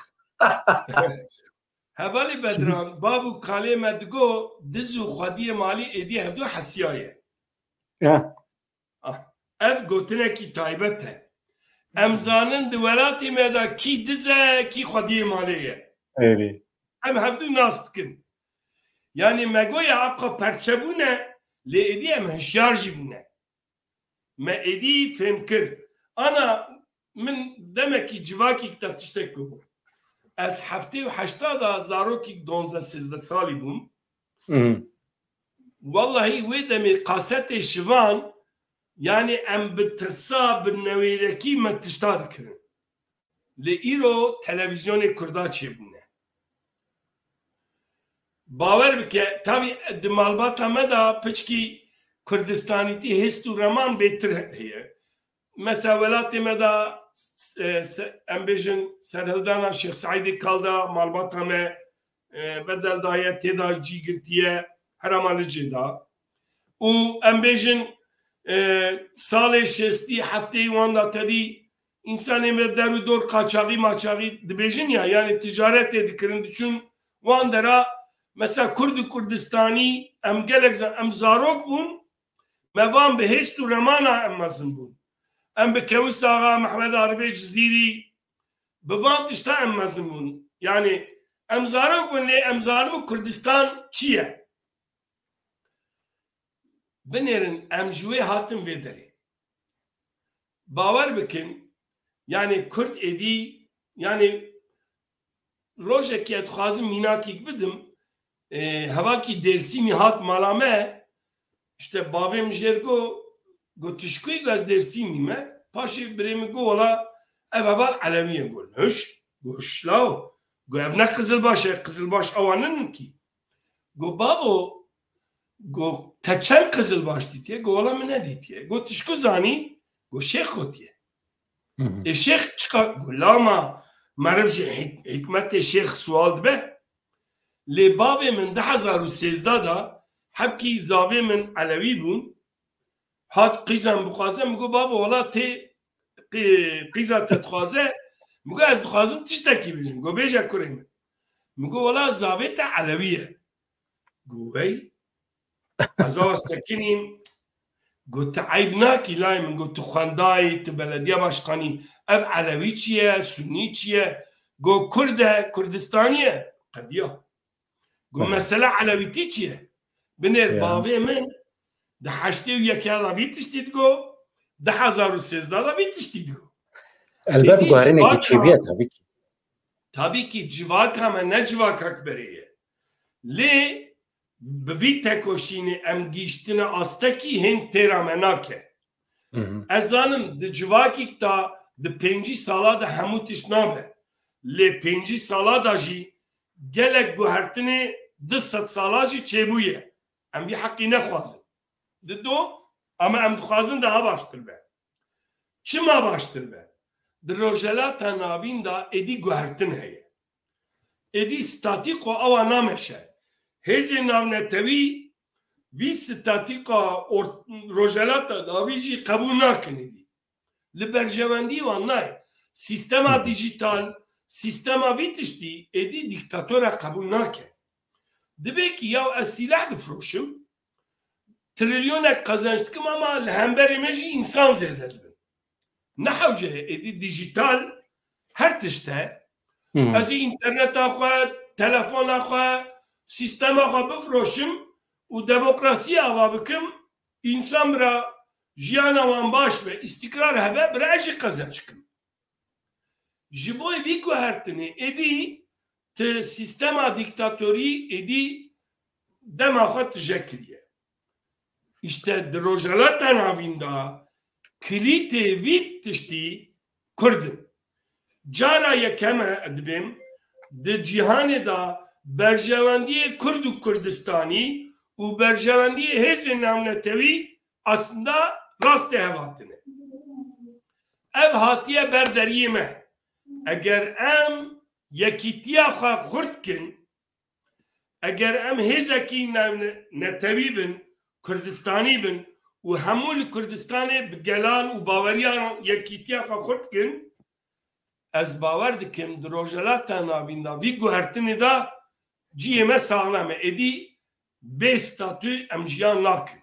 Hevalî Bedran, bav û kalê me digo, diz û xwediyê malî êdî hevdu hesiyaye. Ya. Ah, ev gotinekî taybet e. Em zanin di welatê me de kî diz e, kî xwediyê malê ye. Erê. Em hevdu nas dikin. Yanî me goya aqa perçe bûne, lê êdî em hişyar jî bûne. Me êdî fêm kir. Ana min demekî civakîk te tiştek bibû. Ez heftê û heşta de zarokîk duwazdeh sêzdeh salî bûm. Mhm. Wellahî wê demê kasetê şivan, yanî em bi tirsa, bi newêrekî me tişta dikirin. Lê îro televîzyonê Kurda çêbûne. Bawer bike, tabî di malbata me de piçkî Kurdistanîtî hêst û reman bêtir heye. Mesela welatê me de, e, se-, em bêjin serhildana Şêx Seîdê Kal de malbata me, e, bedel daye, tê de cî girtiye, herêma Licê de. Û em bêjin, e, salê şêstî heftê wan de tedî însanê me der û dor qaçaxî maçaxî dibêjin ya, yani ticaretê dikirin, diçûn wan dera, mesela Kurd û Kurdistanî, em gelek za-, em zarok bûn, me van bi hêst û remana em mezin bûn. Em bi Kewis Axa, Mehmet Arifê Cizîrî, bi van tişta em mezin bûn. Yani em zarok bûn, lê em zanibûn Kurdistan çi ye. Binêrin, em ji wê hatin vê derê. Bawer bikin, yani Kurd êdî, yani rojekî ez dixwazim mînakîk bidim, e, hevalkî Dêrsîmî hat mala me, işte bavê min jêr got, got, "Tu ji ku yî?" Got, "Ez Dêrsîmî me." Paşê birê min got, "Wela ev heval Elewî ye." Got, "Niş?" Got, "Şlaw." Got, "Ev ne Qizilbaş e, Qizilbaş ewa ninin kî." Got, "Bavo," got, "te çend Qizilbaş dîtiye?" Got, "Wela min nedîtiye." Got, "Tu ji ku zanî?" Got, "Şêx gotiye." Hı hı. "Ê Şêx çiqa?" Got, "Lama meriv ji hik-, hikmetê Şêx sual dibe." Lê bavê min di hezar û sêzdeh de, hebkî zavê min Elewî bûn, hat qîza min bixwaze, min got, "Bavo, wela tê qî-, qîza te dixwaze." Min got, "Ez dixwazim tiştekî bêjim." Got, "Bêje kurê min." Min got, "Wela zavê te Elewî ye." Got, "Wey?" Ez awa sekinîm. Got, "Tu eyb nakî layê min." Got, "Tu xwendayî, tu belediye başkanî. Ev Elewî çi ye, Sunnî çi ye?" Got, "Kurd e, Kurdistanî ye." Qediya. Got, Tamam. "Mesele Elewîtî çi ye?" Binêr Ya. bavê min di heştê û yekê de vî tiştî digot, di hezar û sêzdeh de vî tiştî digot. Elbet Êdî guherînekî civaka çêbûye tabii ki. Tabii ki civaka me ne civaka berê ye. Lê bi vî tekoşînê em gihîştine astekî hên têra me nake. Hı hı. Ez zanim di civakîk de di pêncî sala de hemû tişt nabe. Lê pêncî sala de jî gelek guhertinê du sed sala jî çêbûye. Em vî heqî nexwazin. Dido, ama em dixwazin daha baştir be. Çima baştir be? Di Rojhelata Navîn de êdî guhertin heye. Êdî statîko ewa nameşe. Hêzên navnetewî vî statîka or-, Rojhelata Navîn jî qebûl nakin êdî. Li berjewendî wan nayê. Sîstema Hı hı. dîjîtal, sîstema vî tiştî êdî dîktatora qebûl nake. Dibe ki ya ez sîleh difroşim, trilyonek qezenç dikim ama li hemberê me jî însan zêde dibin. Ne hewce ye, êdî dîjîtal her tişt e. Hı. Ez ê înterneta xwe, telefona xwe, sîstema xwe bifroşim û demokrasiyê ava bikim, însan bira jiyana wan baş be, îstîkrar hebe, bira ez jî qezenç kim. Ji bo vî guhertinê êdî ti sîstema dîktatorî êdî dema xwe tije kiriye. Îşte di Rojhelata Navîn de kilîtê vî tiştî Kurd in. Cara yekeme dibêm di cîhanê de berjewendiyê Kurd û Kurdistanî û berjewendiyê hêzên navnetewî aslında rastê hev hatine. Ev hatiye ber deriyê me. Eger em yekîtiya xwe xurt kin, eger em hêzekî navne-, netewî bin, Kurdistanî bin û hemû li Kurdistanê bi gelan û baweriyan yekîtiya xwe xurt kin, ez bawer dikim di Rojhelata Navîn de vî guhertinê de cihê me saxlem e. Êdî bê statû em jiyan nakin.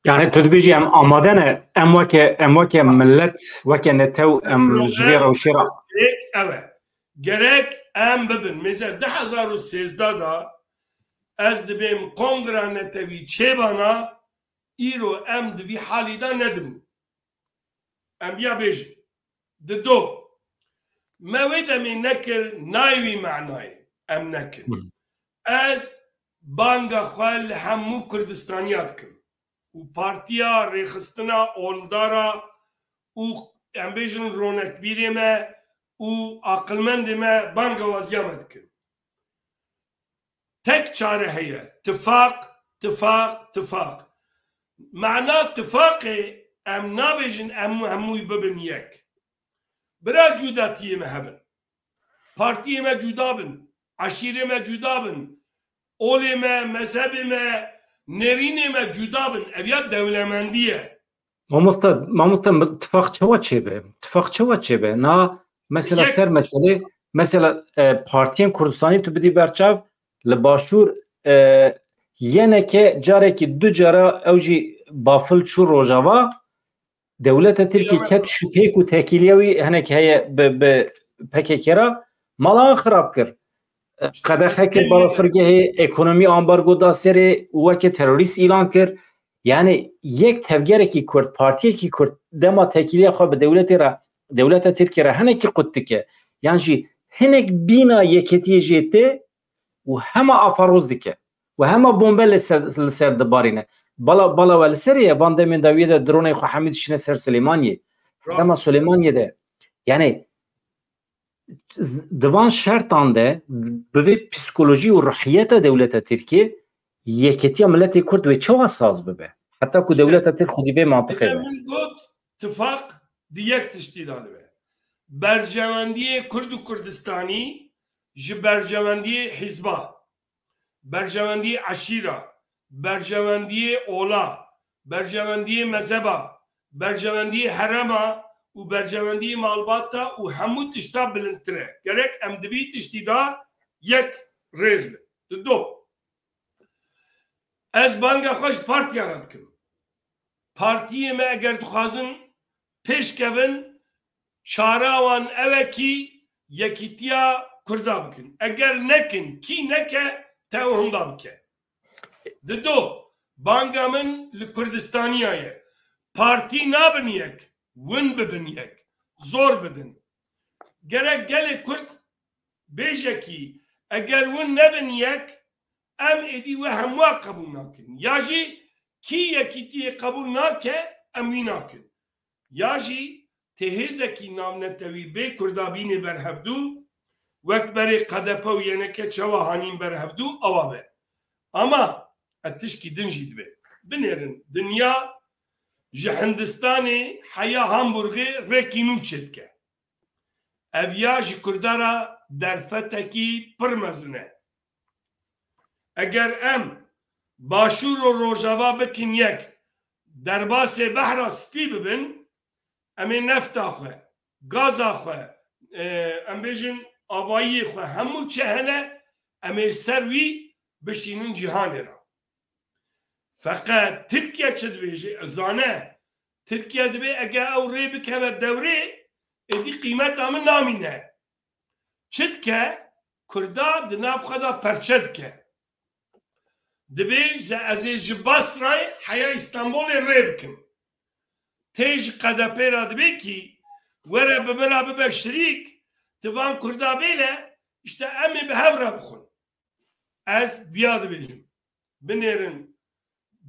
Yani tu dibêjî em amade ne, em weke, em weke millet, weke netew, em Ew ji vê e, rewşê re gerek ew e. Gerek em bibin. Mêze du hezar û sêzdeh de ez dibêm kongra netewî çêbana, îro em di vî halî de nedibûn. Em ya bêjin. Dido. Me wê demê nekir, nayê wî manayê em nekin. Hı. Ez banga xwe li hemû Kurdistaniya dikim. Û partiya rêxistina oldara û em bêjin ronekbîrê me û aqilmendê me banga waziya me dikin. Tek çare heye. Tifaq, tifaq, tifaq. Mana tifaqê, em nabêjin em hemû bibin yek. Bira cudatiyê me hebin. Partiyê me cuda bin. Eşîrê me cuda bin. Olê me, mezhebê me, nêrînê me cuda bin. Ev ya dewlemendî ye. Mamoste, mamoste, tifaq çawa çêbe? Tifaq çawa çêbe? Na mesela Yek. ser meselê, mesela, e, partiyên Kurdistanî tu bidî berçav, li Başûr, e, yeneke carekî du cara ew jî bafil çû Rojava, dewleta Tirkî Kilometre. ket şûkeyek û tekîliya wî hinek heye bi, bi P K K re mala wan xirab kir. Qedexe kir, balafirgehê, ekonomî ambargo da serê û weke terorîst îlan kir. Yani yek tevgerekî Kurd, partiyekî Kurd dema tekîliya xwe bi dewletê re, dewleta Tirkî re hinekî qut dike. Yan jî hinek bîna yeketiyê jê tê û hema afaroz dike. Û hema bombe li ser, li ser dibarîne. Bala, bala we li serê ye, van demên dawiyê de dronê xwe hemî dişîne ser Silêmaniyê. Rast. Dema Silêmaniyê de. Yani z-, di van şertan de bi vê psîkolojî û ruhiyeta dewleta Tirkiyê yeketiya miletê Kurd wê çawa saz bibe? Heta ku İşte, dewleta Tirk xwedî vê mantiqê bize be. Min got, tifaq di yek tiştî de dibe. Berjewendiyê Kurd û Kurdistanî ji berjewendiyê hizba, berjewendiyê eşîra, berjewendiyê ola, berjewendiyê mezheba, berjewendiyê herema û berjewendiyê malbata û hemû tişta bilindtir e. Gerek em di vî tiştî de yek rêz bin. Di do. Ez banga xwe ji partiya re dikim. Partiyê me eger dixwazin pêş kevin, çara wan ew e kî yekîtiya Kurda bikin. Eger nekin, kî neke, tewhumda bike. Di do, banga min li Kurdistaniya ye. Partî nabin yek, win bibin yek. Zor bidin. Gerek gelê Kurd bêje kî, eger win nebin yek, em êdî we hemû qebûl nakin. Ya jî kî yekîtiyê qebûl nake, em wî nakin. Ya jî tê hêzekî navnetewî bê Kurda bînê ber hevdû, wek berê K D P û Y N K çawa hanîn ber hevdû, awa be. Ama ev tişkî din jî dibe. Binêrin, dinya ji Hindistanê heya Hamburgê rêkî nû çêdike. Ev ya ji Kurda re derfetekî pir mezin e. Eger em Başûr û Rojava bikin yek, derbasê Behra Spî bibin, em ê nefta xwe, gaza xwe, e, em bêjin avayiyê xwe, hemû çi hene, em ê ser wî bişînin cîhanê re. Feqet Tirkiye çi dibêje? Zane, Tirkiye dibê ege ew rê bikeve dewrê, êdî qîmeta min namîne. Çi dike? Kurda di nav xwe de perçe dike. Dibê ze-, ez ê ji Basrayê heya Îstanbulê rê bikim. Tê ji K D P re dibê kî, were bi min re bibe şirîk, tu van Kurda bêle, işte em ê bi hev re bixwin. Ez viya dibêjim. Binêrin,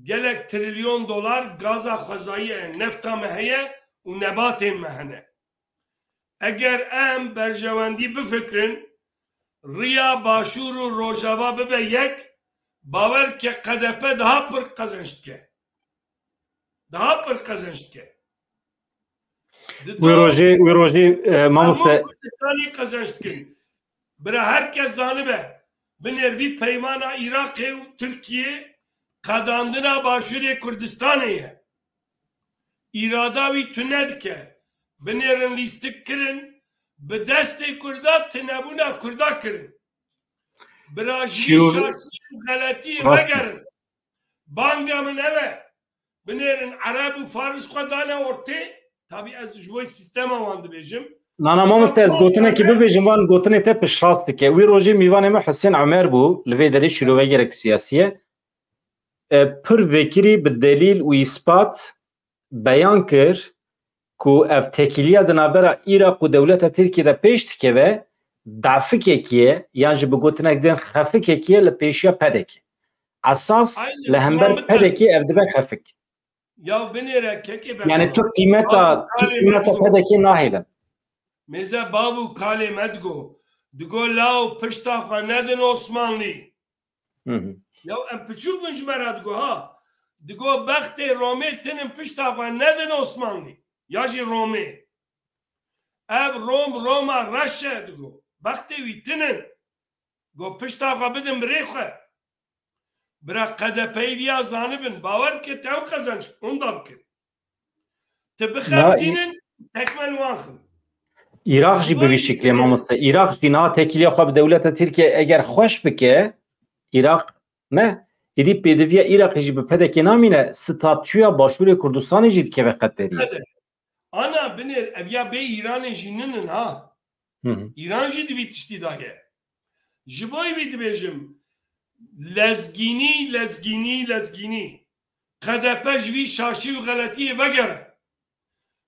gelek trilyon dolar gaza xwezayî ye, nefta me heye û nebatên me hene. Eger em berjewendî bifikirin, riya Başûr û Rojava bibe yek, bawer ke K D P daha pir qezenç dike. Daha pir qezenç dike. Di Wî do- rojê, wî rojê, e, mamoste. Hemû Kurdistanî qezenç dikin. Bira her kes zanibe, binêr vî peymana Iraqê û Tirkiyê qedandina Başûrê Kurdistanê ye. Îrada wî tune dike. Binêrin lîstik kirin, bi destê Kurda tinebûna Kurda kirin. Bira ji vî Şîrove- şaşî û xeletiyê Rast e. vegerin. Banga min ev e. Binêrin Ereb û Faris xwe dane ortê. Tabî ez ji bo sîstema wan dibêjim. Na, na, mamoste, ez gotinekî bibêjim, van gotinê te piştrast dike. Wî rojê mîvanê me Husên Omer bû, li vê derê şîrovegerek siyasî ye. E, pir vekirî bi delîl û îspat beyan kir ku ev tekîliya di navbera Iraq û dewleta Tirkiyê de pêş dikeve, dafikekî ye, yan jî bi gotinek din xefikekî ye li pêşiya P D K. Esas Aynen, li hember tamam, P D K ev dibe xefik. Ya binêre kekê be. Yani tu qîmeta, Babu tu kalê qîmeta me digo. P D K nahêlin. Mêze bav û kalê me digo. Digo law pişta xwe nedin Osmanlî. Hı hı. Ya em piçûk bin ji me re digo ha. Digo bextê Romê tinin pişta xwe nedin Osmanlî. Ya jî Romê. Ev Rom, Roma reş e digo. Bextê wî tinin. Go pişta xwe bidin birê xwe. Bira K D P'yî viya zanibin. Bawer bike te ew qezenc hûn da bikin. Ti bixebitînin, tekmen wan xin. Îraq jî bi vî şiklê mamoste. Îraq jî niha tekîliya xwe bi dewleta Tirkiye eger xweş bike, Îraq ne, êdî pêdiviya Îraqê jî bi P D K namîne, statûya Başûrê Kurdistanê jî dikeve xeterî. Ana binêr ev ya bê Îranê jî ninin ha. Hı hı. Îran jî di vî tiştî de ye. Ji bo wî dibêjim, lezgînî, lezgînî, lezgînî. K D P ji vî şaşî û xeletiyê vegere.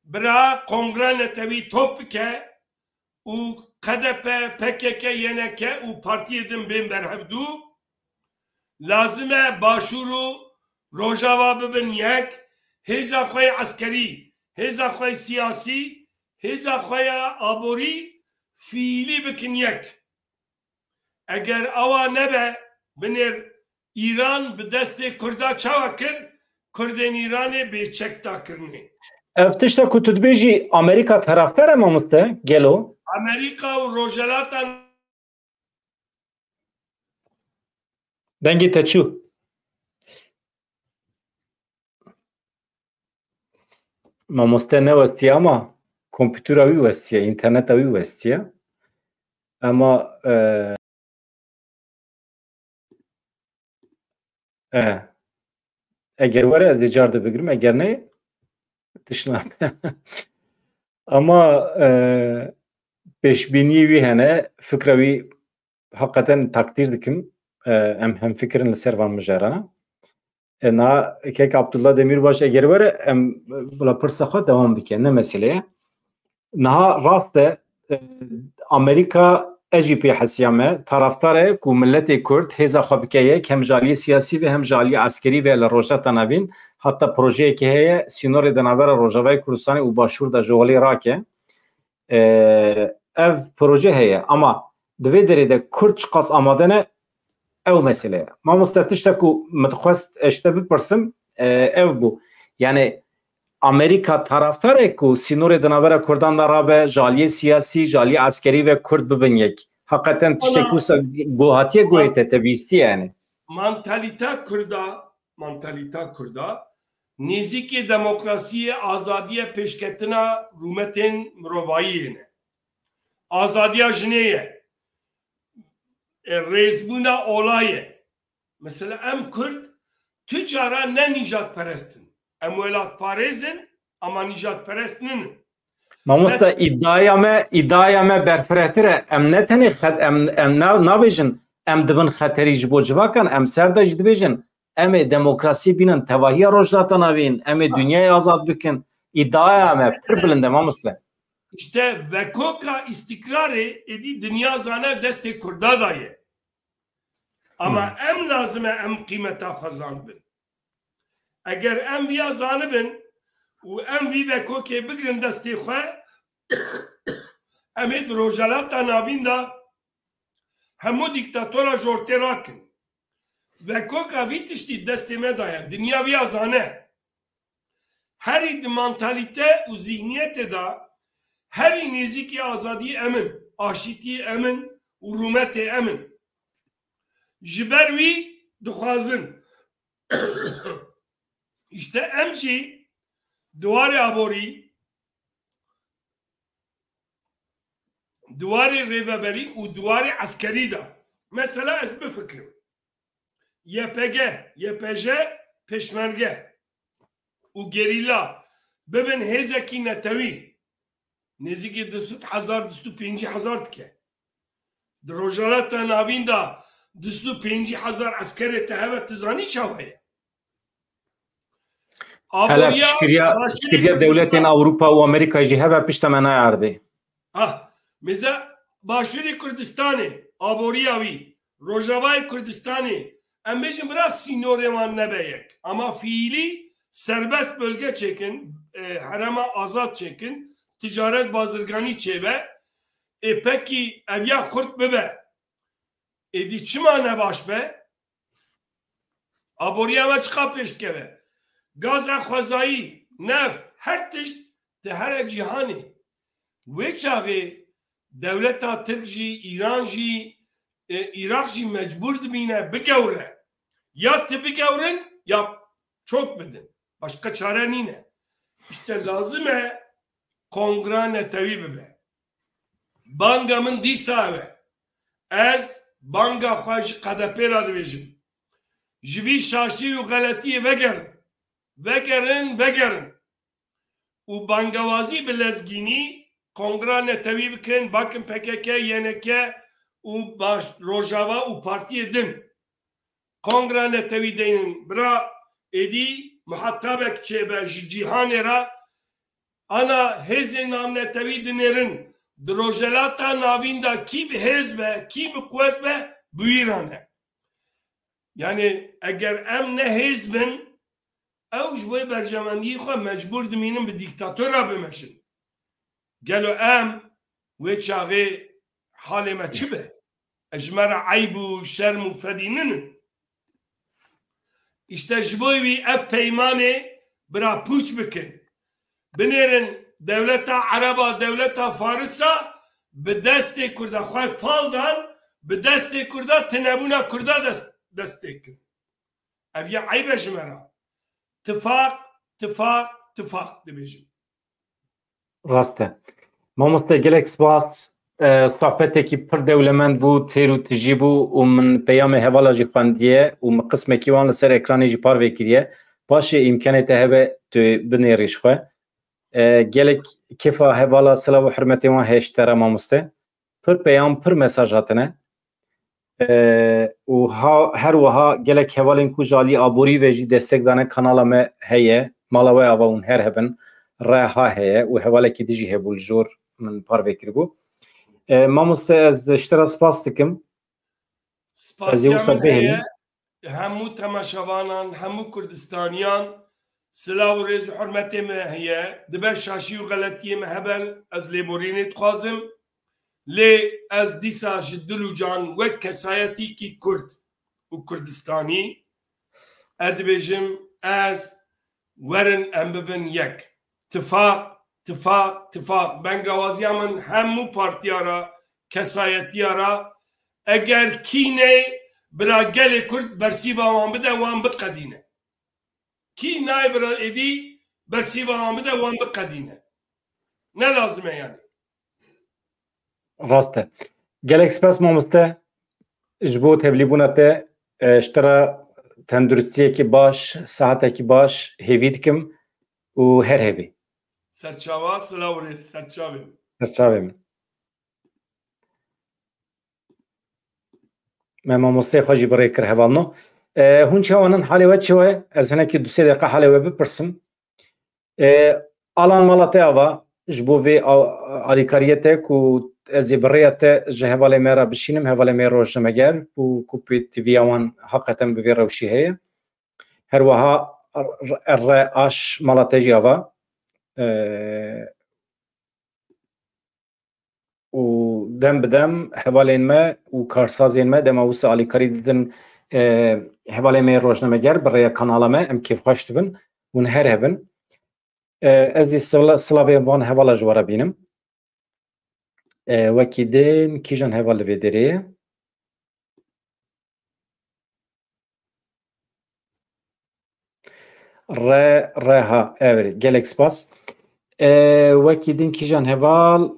Bira kongre netewî top bike û K D P, P K K, Y N K û partiyê din bên berhevdû. Lazim e Başûr û Rojava bibin yek, hêza xwe yê eskerî, hêza xwe yê siyasî, hêza xwe ya aborî fiîlî bikin yek. Eger awa nebe, binêr Îran bi destê Kurda çawa kir, Kurdên Îranê bêçek dakirinê. Ev tişta ku tu dibêjî Amerîka tarafdar e mamoste, gelo? Amerîka û Rojhelatan Dengê te çû. Mamoste newestiye ama kompûtera wî westiye, înterneta wî westiye. Ama, e, e, eger were ez ê car de bigirim, eger ne, tişt nabe. Ama, e, pêşbîniyê wî hene, fikra wî heqeten takdîr dikim. E, em hemfikir in li ser van mijarana. E, na kek Abdullah Demirbaş eger were, em bila pirsa xwe dewam bike, ne mesele ye. Niha rast e, e, Amerîka, ez jî pê hesiya me, tarafdar e ku miletê Kurd hêza xwe bike yek, hem ji aliyê siyasî ve hem ji aliyê eskerî ve li Rojhilata Navîn, heta projeyekê heye, sînorê di navbera Rojavayê Kurdistanê û Başûr de ji holê rake. E, ev proje heye, ama di vê derê de Kurd çiqas amade ne, ew mesele ye. Mamoste, tiştek ku min dixwest ez ji te bipirsim, e, ev bû. Yani Amerîka tarafdar e ku sînorê di navbera Kurdan de rabe, ji aliyê siyasî, ji aliyê eskerî ve Kurd bibin yek. Heqeten tiştek wisa go hatiye guhê te, te bîstiye yani. Mantalîta Kurda, mantalîta Kurda nêzîkê demokrasiyê, azadiyê, pêşketina rûmetên mirovayiyê ne. Azadiya jinê ye. E, rêzbûna ola ye. Mesela em Kurd tu cara ne nîjadperest in. Em welatparêz in, ama nîjadperest ninin. Mamosta, îdiaya me, îdiaya me berfirehtir e. Em ne tenê xet-, em, em na-, nabêjin, em dibin xeterî ji bo civakan, em ser de jî dibêjin, em ê demokrasî bînin tevahiya Rojhilata Navîn, em ê dinyayê azad bikin. Îdiaya me pir bilind e, mamoste. Îşte vekoka îstîkrarê êdî dinya zane destê Kurda de ye. Ama em lazim e em qîmeta xwe zanibin. Eger em viya zanibin û em vî vekokê bigirin destê xwe, em ê di Rojhilata Navîn de hemû dîktatora ji ortê rakin. Vekoka vî tiştî destê me de ye. Dinya viya zane. Herî di mantalîte û zîhniyetê de herî nêzîkî azadiyê em in, aşîtiyê em in û rûmetê em in. Ji ber wî dixwazin. Îşte em jî di warê aborî, di warê rêveberî û di warê eskerî de. Mesela ez bifikirim. Y P G, Y P J, pêşmerge û gerîla bibin hêzekî netewî. Nêzîkî du sed hezar, du sed û pêncî hezar dike. Di Rojhilata Navîn de du sed û pêncî hezar eskerê te hebe, tu zanî çawa ye? Hele piştgiriya, piştgiriya dewletên Ewropa û Amerîka jî hebe pişta me nayê erdê. Ha, mêze Başûrê Kurdistanê, aboriya wî, Rojavayê Kurdistanê, em bêjin bira sînorê wan nebe yek. Ama fiîlî serbest bölge çêkin, e, herema azad çêkin, ticaret bazirganî çêbe. Ê pekî ev ya xurt bibe. Êdî çima ne baş be? Aboriya me çiqa pêş dikeve? gaza xwezayî, neft, her tişt di here cîhanê. Wê çaxê dewleta Tirk jî, Îran jî, e, Iraq jî mecbûr dibîne bigewre. Ya ti bigewrin ya çok bidin. Başka çare nîne. İşte lazim e kongra netewî bibe. Banga min dîsa ev e. Ez banga xwe ji K D P re dibêjim. Ji vî şaşî û xeletiyê vegerin. Vegerin, vegerin. Û bangewazî bi lezgînî kongra netewî bikin, bakin P K K, Y N K û baş-, Rojava û partiyê din. Kongra netewî deynin. Bira êdî muhetabek çêbe ji cîhanê re, ana hêzên navnetewî dinêrin. Di Rojhelata Navîn de kî bi hêz be, kî bi quwet be, bi wî re ne. Yani eger em ne hêz bin, ew ji bo berjewendiyê xwe mecbûr dimînin bi dîktatora bimeşin. Gelo em wê çaxê halê me çi be? E, ji me re eyb û şerm û fedî ninin. İşte ji bo wî ev peymanê bira pûç bikin. Binêrin dewleta Ereba, dewleta Farisa bi destê Kurda xwe pal dan, bi destê Kurda tinebûna Kurda dest, destê kir. Ev ya eyb e ji me re. Tifaq, tifaq, tifaq dibêjin. Rast e. Mamoste, gelek spas. E, sohbetekî pir dewlemend bû, têr û tijî bû û min peyamê hevala jî xwendiye û min qismekî wan li ser ekranê jî parve kiriye. Paşê îmkanê te hebe tu binêrî ji xwe. E, gelek kêfa hevala, silav û hurmetê wan heye ji te re mamoste. Pir peyam, pir mesaj hatine. E, û ha, her wiha gelek hevalên ku ji alî aborî ve jî destek dane kanala me heye. Mala we ava hûn her hebin. Reha heye û hevalekî din jî hebû li jor min parve kiribû. E, mamoste, ez ji te re spas dikim. Ez ê Spasiya wisa min heye bihêlim. Hemû temaşevanan, hemû Kurdistaniyan, silav û rêz û hurmetê me heye. Dibe şaşî û xeletiyê me hebel, ez lêborînê dixwazim. Lê ez dîsa ji dil û can wek kesayetîkî Kurd û Kurdistanî, ez dibêjim, ez werin em bibin yek. Tifaq, tifaq, tifaq. Bengawaziya min hemû partiya re, kesayetiya re, eger kî neyê bira gelê Kurd bersîva wan bide, wan biqedîne. Kî nayê bira êdî bersîva wan bide, wan biqedîne. Ne lazim e yani. Rast e. Gelek spas mamoste ji bo tevlîbûna te. E, ji te re tenduristiyekî baş, sihetekî baş hêvî dikim û her hebî. Serçava, silav û rêz, serçavê min. Serçavê min. Me mamosteyê xwe jî bi rê kir hevalno. E, hûn çawa nin, halê we çi ye? Ez hinekî du sê deqa halê we bipirsim. E, Alan, mala te ava, ji bo vê a-, alîkariyê te ku ez ê bi rêya te ji hevalê me re bişînim, hevalê me rojnameger û ku pê T V ya wan heqeten bi vê rewşî heye. Her wiha r-, r-, re aş mala te jî ava. E, û dem bi dem hevalên me û karsazên me dema wisa alîkarî didin, e, hevalê me yê rojnameger bi rêya kanala me, em kêfxweş dibin, hûn her hebin. E, ez ê sila-, silavê van hevala ji we re bînim. E, wekî din kîjan heval li vê derê ye? Re, re ha, ev rê. Gelek spas. E, wekî din kîjan heval?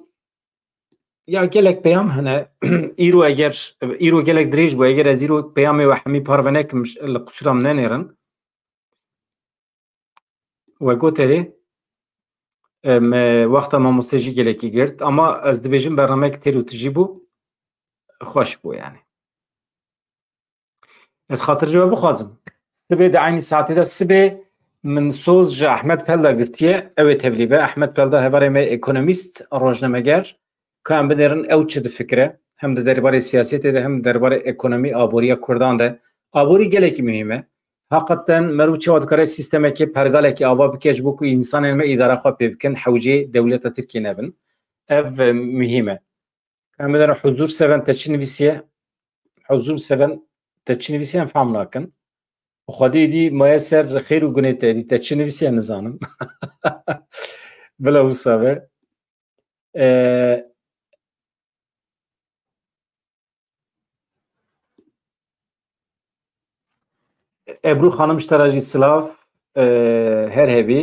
Ya gelek peyam hene. Îro eger, îro gelek dirêj bû. Eger ez îro peyamê we hemî parve nekim, li qusûra min nenêrin. We got erê, em, e, wexta mamoste jî gelekî girt. Ama ez dibêjim bernameyek têr û tijî bû. Xweş bû yani. Ez xatir ji we bixwazim. Sibê di eynî saetê de sibê min soz ji Ehmed Pelda girtiye. Ew ê tevlî be. Ehmed Pelda hevalê me ekonomîst, rojnameger. Ka em binêrin ew çi difikire. Hem di derbarê siyasetê de hem di derbarê ekonomî, aboriya Kurdan de. Aborî gelekî muhîm e. Heqeten meriv çawa dikare sîstemekê, pergalekê ava bike ji bo ku însanên me îdara xwe pê bikin, hewcê dewleta Tirkiyê nebin. Ev, e, muhîm e. Em bidin Huzur Seven te çi nivîsiye? Huzur Seven te çi nivîsiye em fam nakin. Xwedê dî maye ser xêr û gunê te dî, te çi nivîsiye nizanim. Bila wisa be. E, Ebru Xanim, ji te re jî silav, e, her hebî.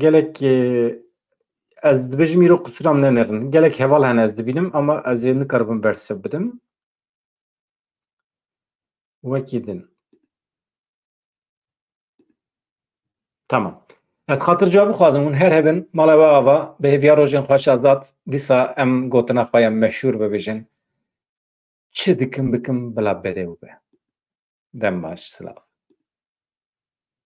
Gelek, e, ez dibêjim îro qusûra min nenerin. Gelek heval hene ez dibînim ama ez ê nikaribim bersiv bidim. Wekî din. Tamam. Ez xatircewabî bixwazim, hûn her hebin, mala we ava, bi hêviya rojên xweş azad, dîsa em gotina xwe ya meşhûr bibêjin. Çi dikim bikim bila bedew be. Dem baş, silav.